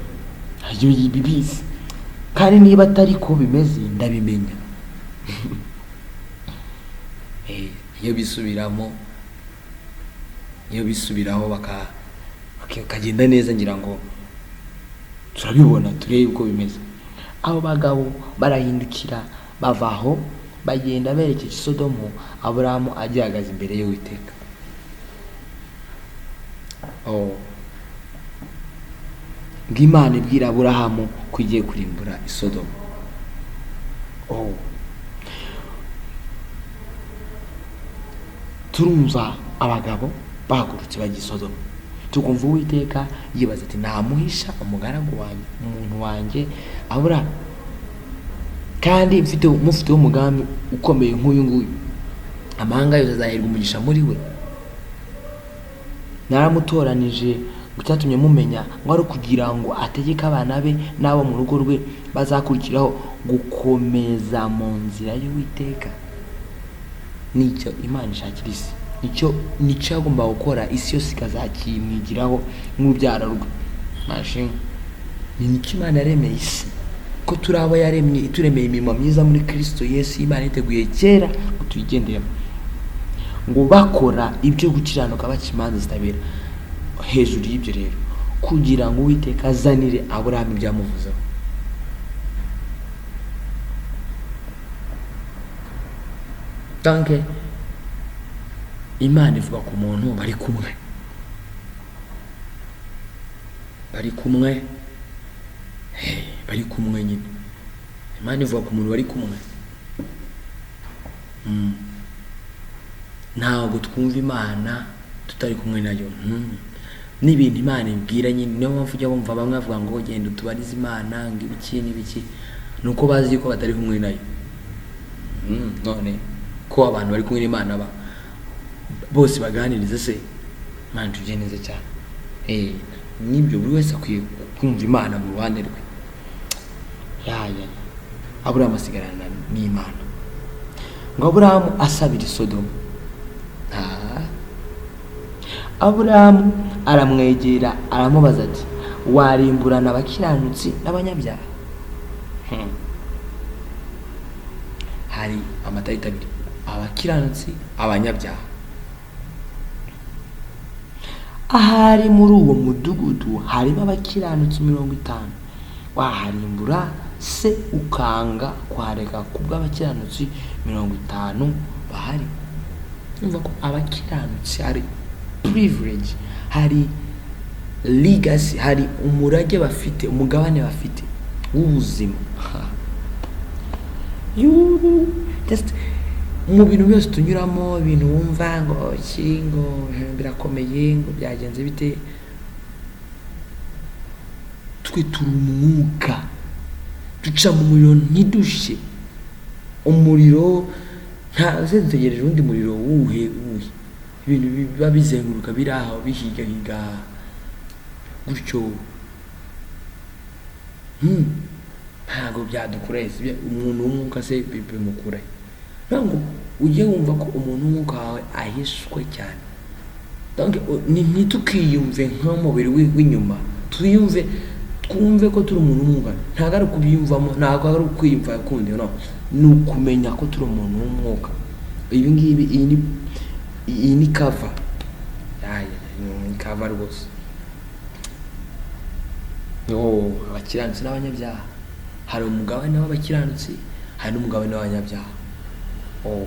ibibizi, kandi niba atari ko bimeze ndabimenya. Iyo bisubiramo, iyo bisubiraho bakagenda neza, ngira ngo turabibona, turebe uko bimeze. Abo bagabo barahindukira bava aho bagenda berekeje i Sodomu, Aburahamu agihagaze imbere y'Uwiteka. Ngo Imana ibwira Aburahamu ko igiye kurimbura i Sodomu. Turumva abagabo bahagurutse bajya i Sodomu, tukumva Uwiteka yibaza ati namuhisha umugaragu wanjye, umuntu wanjye Aburahamu, kandi mufiteho umugambi ukomeye nk'uyu nguyu, amahanga yose azaherwa umugisha muri we. Naramutoranije ngo icyatumye mumenya ngo ari ukugira ngo ategeke abana be n'abo mu rugo rwe bazakurikiraho gukomeza mu nzira y'Uwiteka. Nicyo Imana ishakira isi, nicyo yagomba gukora, isi yose ikazakimwigiraho nk'urubyaro rwe. Mashimwe ni nicyo Imana yaremeye isi, ko turi abo yaremye, ituremeye imirimo myiza muri Kristo Yesu. Imana yiteguye kera ngo tuyigenderemo, ngo bakora ibyo gukiranuka baca imanza zitabera. Hejuru y'ibyo rero, kugira ngo Uwiteka azanire Aburahamu ibyamuvuzeho. Donc Imana ivuga ku muntu bari kumwe, bari kumwe, bari kumwe nyine. Imana ivuga ku muntu bari kumwe. Ntabwo twumva Imana tutari kumwe nayo. N'ibintu Imana ibwira nyine, niyo mpamvu ujya wumva bamwe bavuga ngo genda utubarize Imana ngo ibiki n'ibiki, ni uko bazi ko batari kumwe nayo. None ko abantu bari kumwe n'Imana bose baganiriza se, Imana tujye neza cyane. Nibyo, buri wese akwiye kumva Imana mu ruhande rwe. Aburahamu asigarana n'Imana. Ngo Aburahamu asabira i Sodomu. Aburahamu aramwegera aramubaza ati warimburana abakiranutsi n'abanyabyaha? Hari amatariki abiri, abakiranutsi, abanyabyaha. Ahari muri uwo mudugudu harimo abakiranutsi 50, waharimbura se ukanga kuhareka kubw'abakiranutsi 50 bahari? Urumva ko abakiranutsi hari privilege, hari legacy, hari umurage bafite, umugabane bafite w'ubuzima. Just mu bintu byose tunyuramo, ibintu wumva ngo iki ngo birakomeye, ngo byagenze bite, twe turi umwuka, duca mu muriro ntidushye. Umuriro Nta se dutegereje undi muriro wuhe? Wuhe? Ibintu biba bizenguruka, biri aho bihigahiga gutyo. Ntabwo byadukura ese umuntu w'umwuka se bimukura he? Ntabwo ujye wumva ko umuntu w'umwuka wawe ahishwe cyane. Donc, ntitukiyumve nk'umubiri w'inyuma, twiyumve, twumve ko turi umuntu w'umwuka. Ntabwo ari ukubyiyumvamo, ntabwo ari ukwiyumva kundi, no ni ukumenya ko turi umuntu w'umwuka. Ibi ngibi, iyi ni cover. Ya, ya, ni cover rwose. Oh, abakiranutsi n'abanyabyaha, hari umugabane w'abakiranutsi, hari n'umugabane w'abanyabyaha. Oh.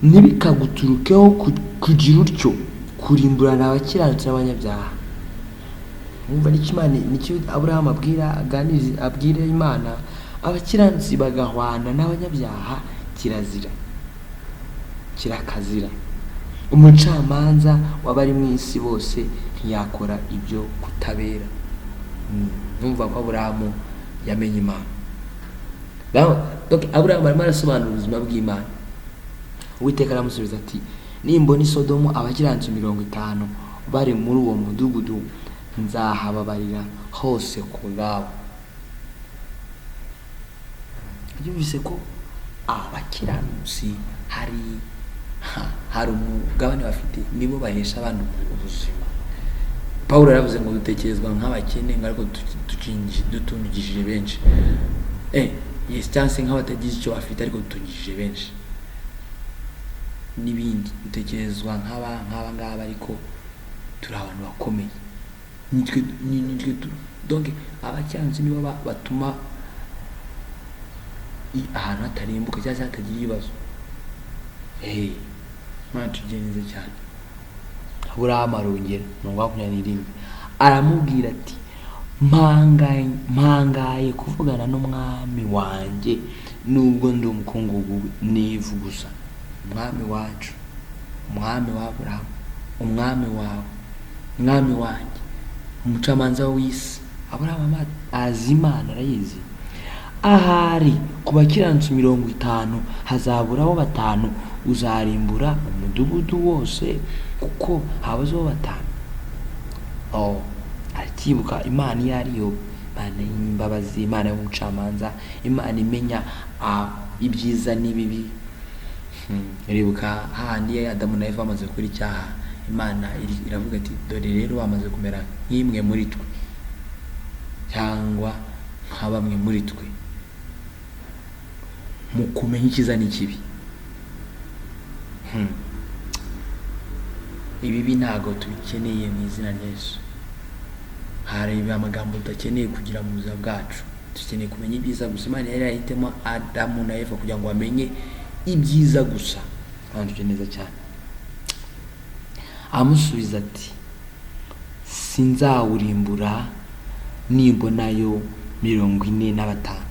Ntibikaguturukeho kugira utyo, kurimburana abakiranutsi n'abanyabyaha. Wumva nicyo Imana, nicyo Aburahamu abwira, aganiriza, abwira Imana: abakiranutsi bagahwana n'abanyabyaha, kirazira, kirakazira. Umucamanza w'abari mu isi bose ntiyakora ibyo kutabera? Numva ko Aburahamu yamenye Imana. Donc Aburahamu arimo arasobanura ubuzima bw'Imana. Uwiteka aramusubiza ati: "Nimbona i Sodomu abakiranutsi 50 bari muri uwo mudugudu, nzahababarira hose ku bwabo." Yumvise ko abakiranutsi hari umugabane bafite, nibo bahesha abandi ubuzima. Pawulo yaravuze ngo dutekerezwa nk'abakene, ngo ariko dutungishije benshi. Yes, cyangwa se nk'abatagize icyo bafite, ariko dutungishije benshi n'ibindi. Dutekerezwa nk'aba ngaba, ariko turi abantu bakomeye. Nitwe nitwe donc abakiranutsi nibo batuma ahantu hatarimbuka cyangwa se hatagira ibibazo. Hey, Imana tugire neza cyane. Aburahamu arongera, 27, aramubwira ati: Mpangaye kuvugana n'umwami wanjye, nubwo ndi umukungugu n'ivu gusa." Umwami wacu, umwami wa Aburahamu, umwami wawe, umwami wanjye, umucamanza w'isi. Aburahamu azi Imana, arayizi. Ahari ku bakiranutsi 50 hazaburaho batanu, uzarimbura umudugudu wose kuko habuzeho batanu? Oh, arakibuka Imana iyo ariyo: Imana y'imbabazi, Imana y'umucamanza, Imana imenya ibyiza n'ibibi. Uribuka hahandi Adamu na Eva bamaze gukora icyaha, Imana iravuga ati: "Dore rero bamaze kumera nk'imwe muri twe, cyangwa nka bamwe muri twe, mu kumenya icyiza n'ikibi." Ibibi ntabwo tubikeneye mu izina rya Yesu. Hari amagambo tudakeneye kugira mu buzima bwacu, dukeneye kumenya ibyiza gusa. Imana yari yarahitemo Adamu na Eva kugira ngo bamenye ibyiza gusa. Kandi ibyo neza cyane. Amusubiza ati: "Sinzawurimbura nimbonayo 45."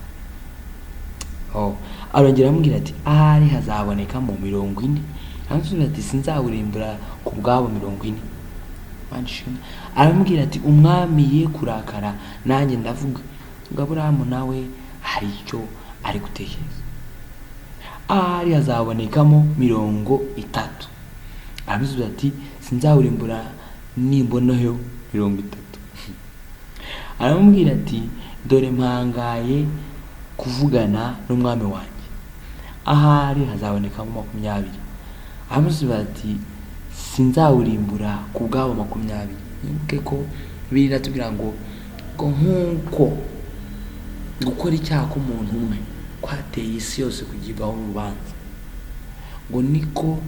Oh. Arongera aramubwira ati: "Ahari hazabonekamo 40." Aramusubiza ati: "Sinzawurimbura ku bwabo 40." Imana ishimwe. Aramubwira ati: "Umwami ye kurakara, nanjye ndavuga." Ngo Aburahamu nawe hari icyo ari gutekereza. Ahari hazabonekamo 30. Aramusubiza ati: "Sinzawurimbura nimbonayo 30." Aramubwira ati: "Dore mpangaye kuvugana n'umwami wanjye, ahari hazabonekamo 20." Aramusubiza ati: "Sinzawurimbura ku bwabo 20." Wibuke ko Bibiliya iratubwira ngo nk'uko gukora icyaha k'umuntu umwe kwateye isi yose kugibwaho urubanza, ngo niko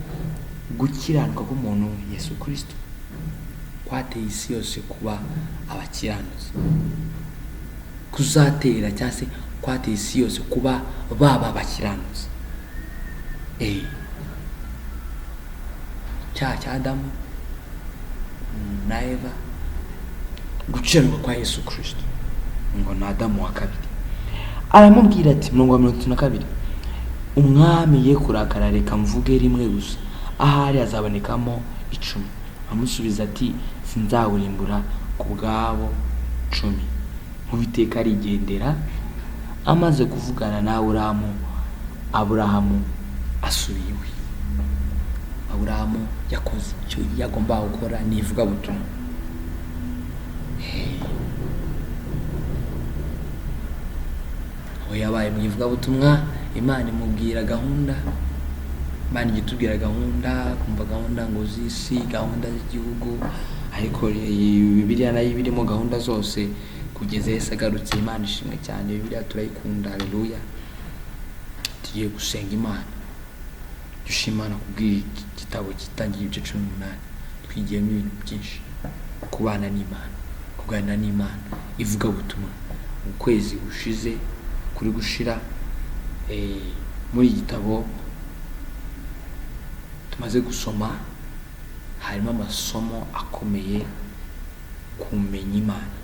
gukiranuka k'umuntu umwe, Yesu Kristo, kwateye isi yose kuba abakiranutsi, kuzatera cyangwa se kwateye isi yose kuba baba abakiranutsi. Icyaha cya Adamu na Eva, gukiranuka kwa Yesu Kristo, ngo ni Adamu wa kabiri. Aramubwira ati, murongo wa 32: "Umwami ye kurakara, reka mvuge rimwe gusa, ahari hazabonekamo 10." Amusubiza ati: "Sinzawurimbura ku bwabo 10." Uwiteka arigendera amaze kuvugana na Aburahamu, Aburahamu asubiye iwe. Aburahamu yakoze icyo yagombaga gukora, ni ivugabutumwa. Aho yabaye mu ivugabutumwa, Imana imubwira gahunda, Imana ijya itubwira gahunda, kumva gahunda ngo z'isi, gahunda z'igihugu, ariko iyi Bibiliya nayo iba irimo gahunda zose kugeza Yesu agarutse. Imana ishimwe cyane, Bibiliya turayikunda, haleluya. Tugiye gusenga Imana, dushima Imana kubw'iki gitabo gitangiye ibice 18, twigiyemo ibintu byinshi, kubana n'Imana, kuganira n'Imana, ivugabutumwa. Ukwezi gushize kuri gushira, muri iki gitabo tumaze gusoma harimo amasomo akomeye kumenya Imana.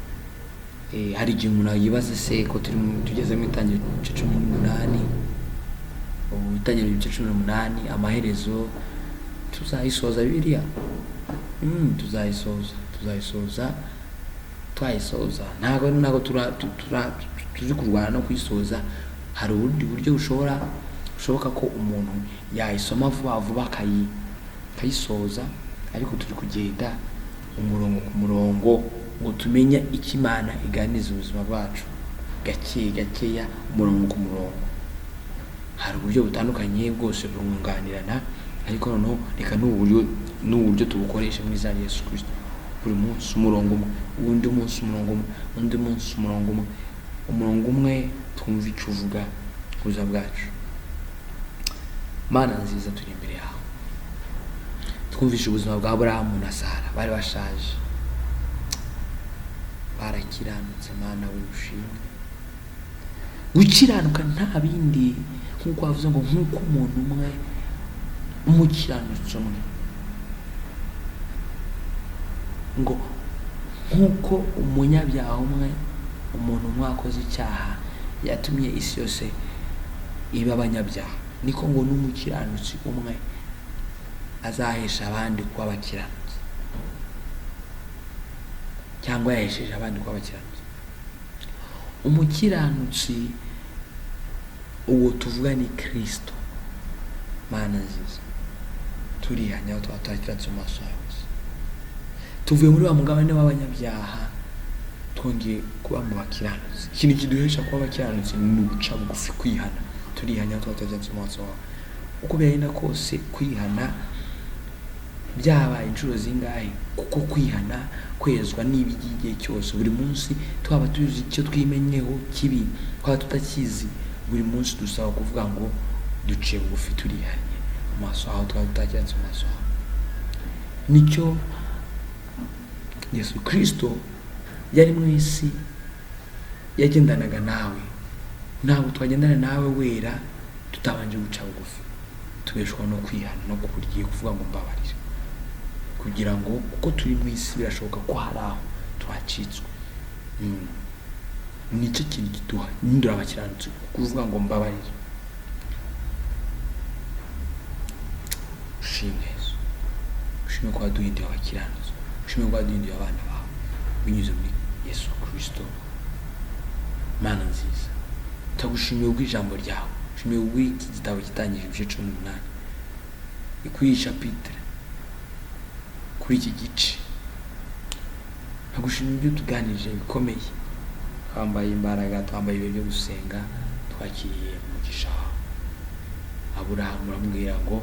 Hari igihe umuntu yibaza se ko tugeze mu itangiriro ibice 18, ubu itangiriro ibice 18, amaherezo tuzayisoza Bibiliya? Tuzayisoza, tuzayisoza, twayisoza. Ntabwo turi kurwana no kuyisoza. Hari ubundi buryo bushoboka ko umuntu yayisoma vuba vuba akayisoza, ariko turi kugenda umurongo ku murongo ngo tumenye icyo Imana iganiriza ubuzima bwacu, gake gakeya, umurongo ku murongo. Hari uburyo butandukanye bwose burunganirana, ariko noneho reka n'ubu buryo tubukoresha mu izina rya Yesu Kristo. Buri munsi umurongo umwe, undi munsi umurongo umwe, undi munsi umurongo umwe, umurongo umwe, twumve icyo uvuga ku buzima bwacu. Mana nziza, turi imbere yawe, twumvise ubuzima bwa Aburahamu na Sara, bari bashaje, barakiranutse. Mana we ushimwe. Gukiranuka nta bindi, nk'uko wavuze ngo nk'uko umuntu umwe umukiranutsi umwe, ngo nk'uko umunyabyaha umwe, umuntu umwe wakoze icyaha yatumye isi yose iba abanyabyaha, niko ngo n'umukiranutsi umwe azahesha abandi kuba abakiranutsi, cyangwa yahesheje abandi kuba abakiranutsi. Umukiranutsi uwo tuvuga ni Kristo. Mana nziza, turihanye aho twaba tutakiranutse mu maso yawe, tuvuye muri wa mugabane w'abanyabyaha, twongeye kuba mu bakiranutsi. Ikintu kiduhesha kuba abakiranutsi ni uguca bugufi, kwihana. Turihanye aho twaba tutakiranutse mu maso yawe. Uko byagenda kose, kwihana byabaye inshuro zingahe, kuko kwihana kwezwa n'iby'igihe cyose, buri munsi twaba tuzi icyo twimenyeho kibi, twaba tutakizi, buri munsi dusaba kuvuga ngo duciye bugufi, turihanye mu maso aho twaba tutakiranutse mu maso aho. Nicyo Yesu Kristo yari mu isi, yagendanaga nawe. Ntabwo twagendana nawe wera tutabanje guca bugufi, tubeshwaho no kwihana no kugira kuvuga ngo mbabarira, kugira ngo kuko turi mu isi birashoboka ko hari aho twacitswe. Nicyo kintu kiduha nyindura abakiranutsi, kuvuga ngo mbabarira. Ushimwe Yesu, ushimwe ko waduhinduye abakiranutsi, ushimwe ko waduhinduye abana bawe binyuze muri Yesu Kristo. Mana nziza, ndagushimiye ubw'ijambo ryawe, ushimiye ubw'iki gitabo gitangije ibice 18, kuri iyi chapitre, kuri iki gice. Ndagushimiye ibyo tuganirije bikomeye, twambaye imbaraga, twambaye ibihe byo gusenga, twakiriye umugisha wawe. Aburahamu uramubwira ngo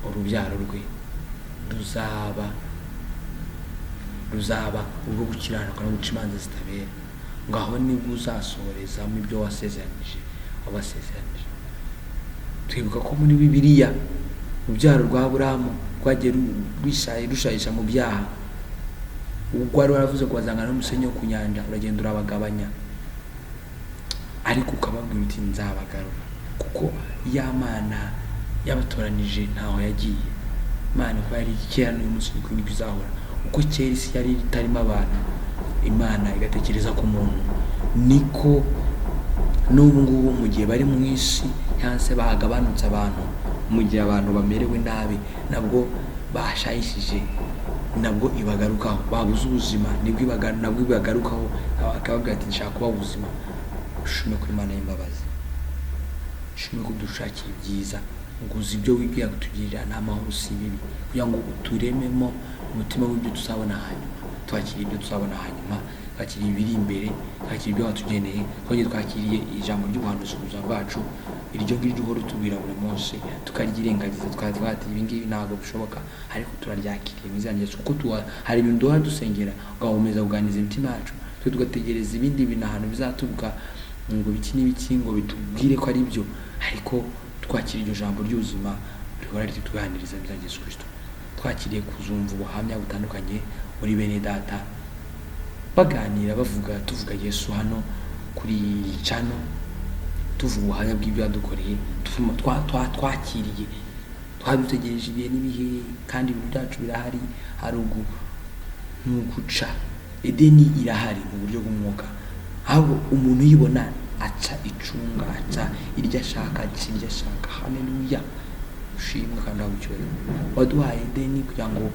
urubyaro rwe ruzaba urwo gukiranuka no guca imanza zitabera, ngaho nibwo uzasohorezamo ibyo wasezeranije wabasezeranije. Twibuka ko muri Bibiliya urubyaro rwa Aburahamu rwagiye rushayisha mu byaha, ubwo wari waravuze ko bazangana n'umusenyi wo ku nyanja, uragenda urabagabanya, ariko ukababwira uti nzabagarura, kuko ya Mana yabatoranije ntaho yagiye. Imana ko yari kera n'uyu munsi niko niko izahora. Uko kera isi yari itarimo abantu, Imana igatekereza ku muntu, niko n'ubu ngubu mu gihe bari mu isi cyangwa se bagabanutse abantu, Mu gihe abantu bamerewe nabi, nabwo bashayishije, nabwo ibagarukaho. Babuze ubuzima, nibwo nabwo ibagarukaho, akababwira ati nshaka kubaha ubuzima. Ushime ku Imana y'imbabazi, ushime ko udushakira ibyiza, ngo uzi ibyo wibwira kutugirira ni amahoro si ibibi, kugira ngo uturememo umutima w'ibyo tuzabona hanyuma. Twakiriye ibyo tuzabona hanyuma, twakiriye ibiri imbere, twakiriye ibyo watugeneye, twongeye twakiriye ijambo ry'ubuhanuzi ku buzima bwacu, iryo ngiryo uhora utubwira buri munsi, tukaryirengagiza, tukavuga ati ibi ngibi ntabwo bishoboka, ariko turaryakiriye mu izina rya Yesu, kuko hari ibintu duhora dusengera ugakomeza kuganiriza imitima yacu, twe tugategereza ibindi bintu ahantu bizaturuka ngo biki n'ibiki ngo bitubwire ko ari byo, ariko twakira iryo jambo ry'ubuzima rihora rituganiriza mu izina rya Yesu Kristo. Twakiriye kuzumva ubuhamya butandukanye muri bene data baganira, bavuga, tuvuga Yesu hano kuri channel, tuvuga ubuhamya bw'ibyo yadukoreye, twakiriye, twadutegereje ibihe n'ibihe, kandi ibintu byacu birahari. Hari ugu ni uguca Edeni irahari mu buryo bw'umwuka, ahubwo umuntu uyibona aca icunga, aca iryo ashaka, aca iryo ashaka. Haleluya, ushimwe kandi uhabwe icyubahiro. Waduhaye Edeni kugira ngo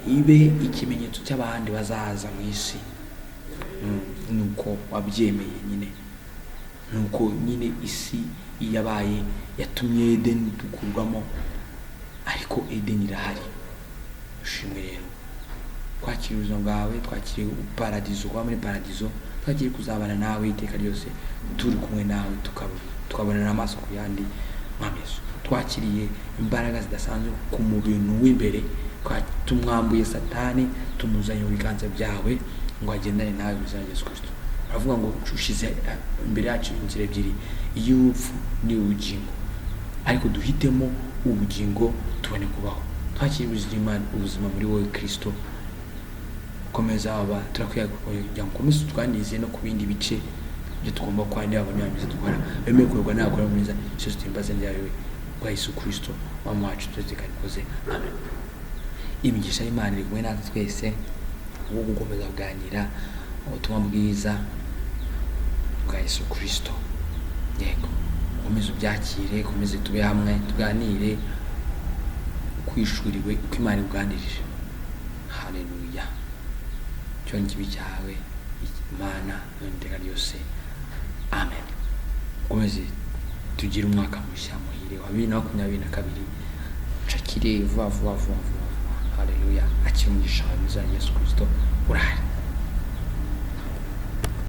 ibe ikimenyetso cy'abandi bazaza mu isi. Nuko wabyemeye nyine, nuko nyine isi yabaye yatumye Edeni dukurwamo, ariko Edeni irahari. Ushimwe rero, twakiriye ubuzima bwawe, twakiriye paradizo, kuba muri paradizo, twakiriye kuzabana nawe iteka ryose, turi kumwe nawe, tukabonana amaso ku yandi. Mwami Yesu, twakiriye imbaraga zidasanzwe ku mubintu w'imbere, tumwambuye Satani, tumuzanye mu biganza byawe ngo agendane nawe mu izina rya Yesu Kristo. Baravuga ngo ushize imbere yacu inzira ebyiri, iy'urupfu n'iy'ubugingo, ariko duhitemo ubugingo tubone kubaho. Twakiriye ubuzima muri wowe Kristo. Komeza aba turakwiye kugira ngo ukomeze utwanirize no ku bindi bice ibyo tugomba gukora, niba abona mwiza dukora bemewe kuyoborwa n'abakora mwiza cyose, tuhimbaze ryawe bwa Yesu Kristo Mwami wacu, twese kabikoze, amen. Imigisha y'Imana iri kumwe natwe twese wo gukomeza kuganira ubutumwa bwiza bwa Yesu Kristo. Yego, ukomeze ubyakire, ukomeze tube hamwe tuganire kwishuriwe uko Imana ikuganirije. Haleluya, cyo ni kibi cyawe Imana n'iteka ryose, amen. Ukomeze tugire umwaka mushya muhire wa 2022, nshakire vuba vuba vuba vuba vuba. Haleluya, akira umugisha wawe mu izina rya Yesu Kristo urahari.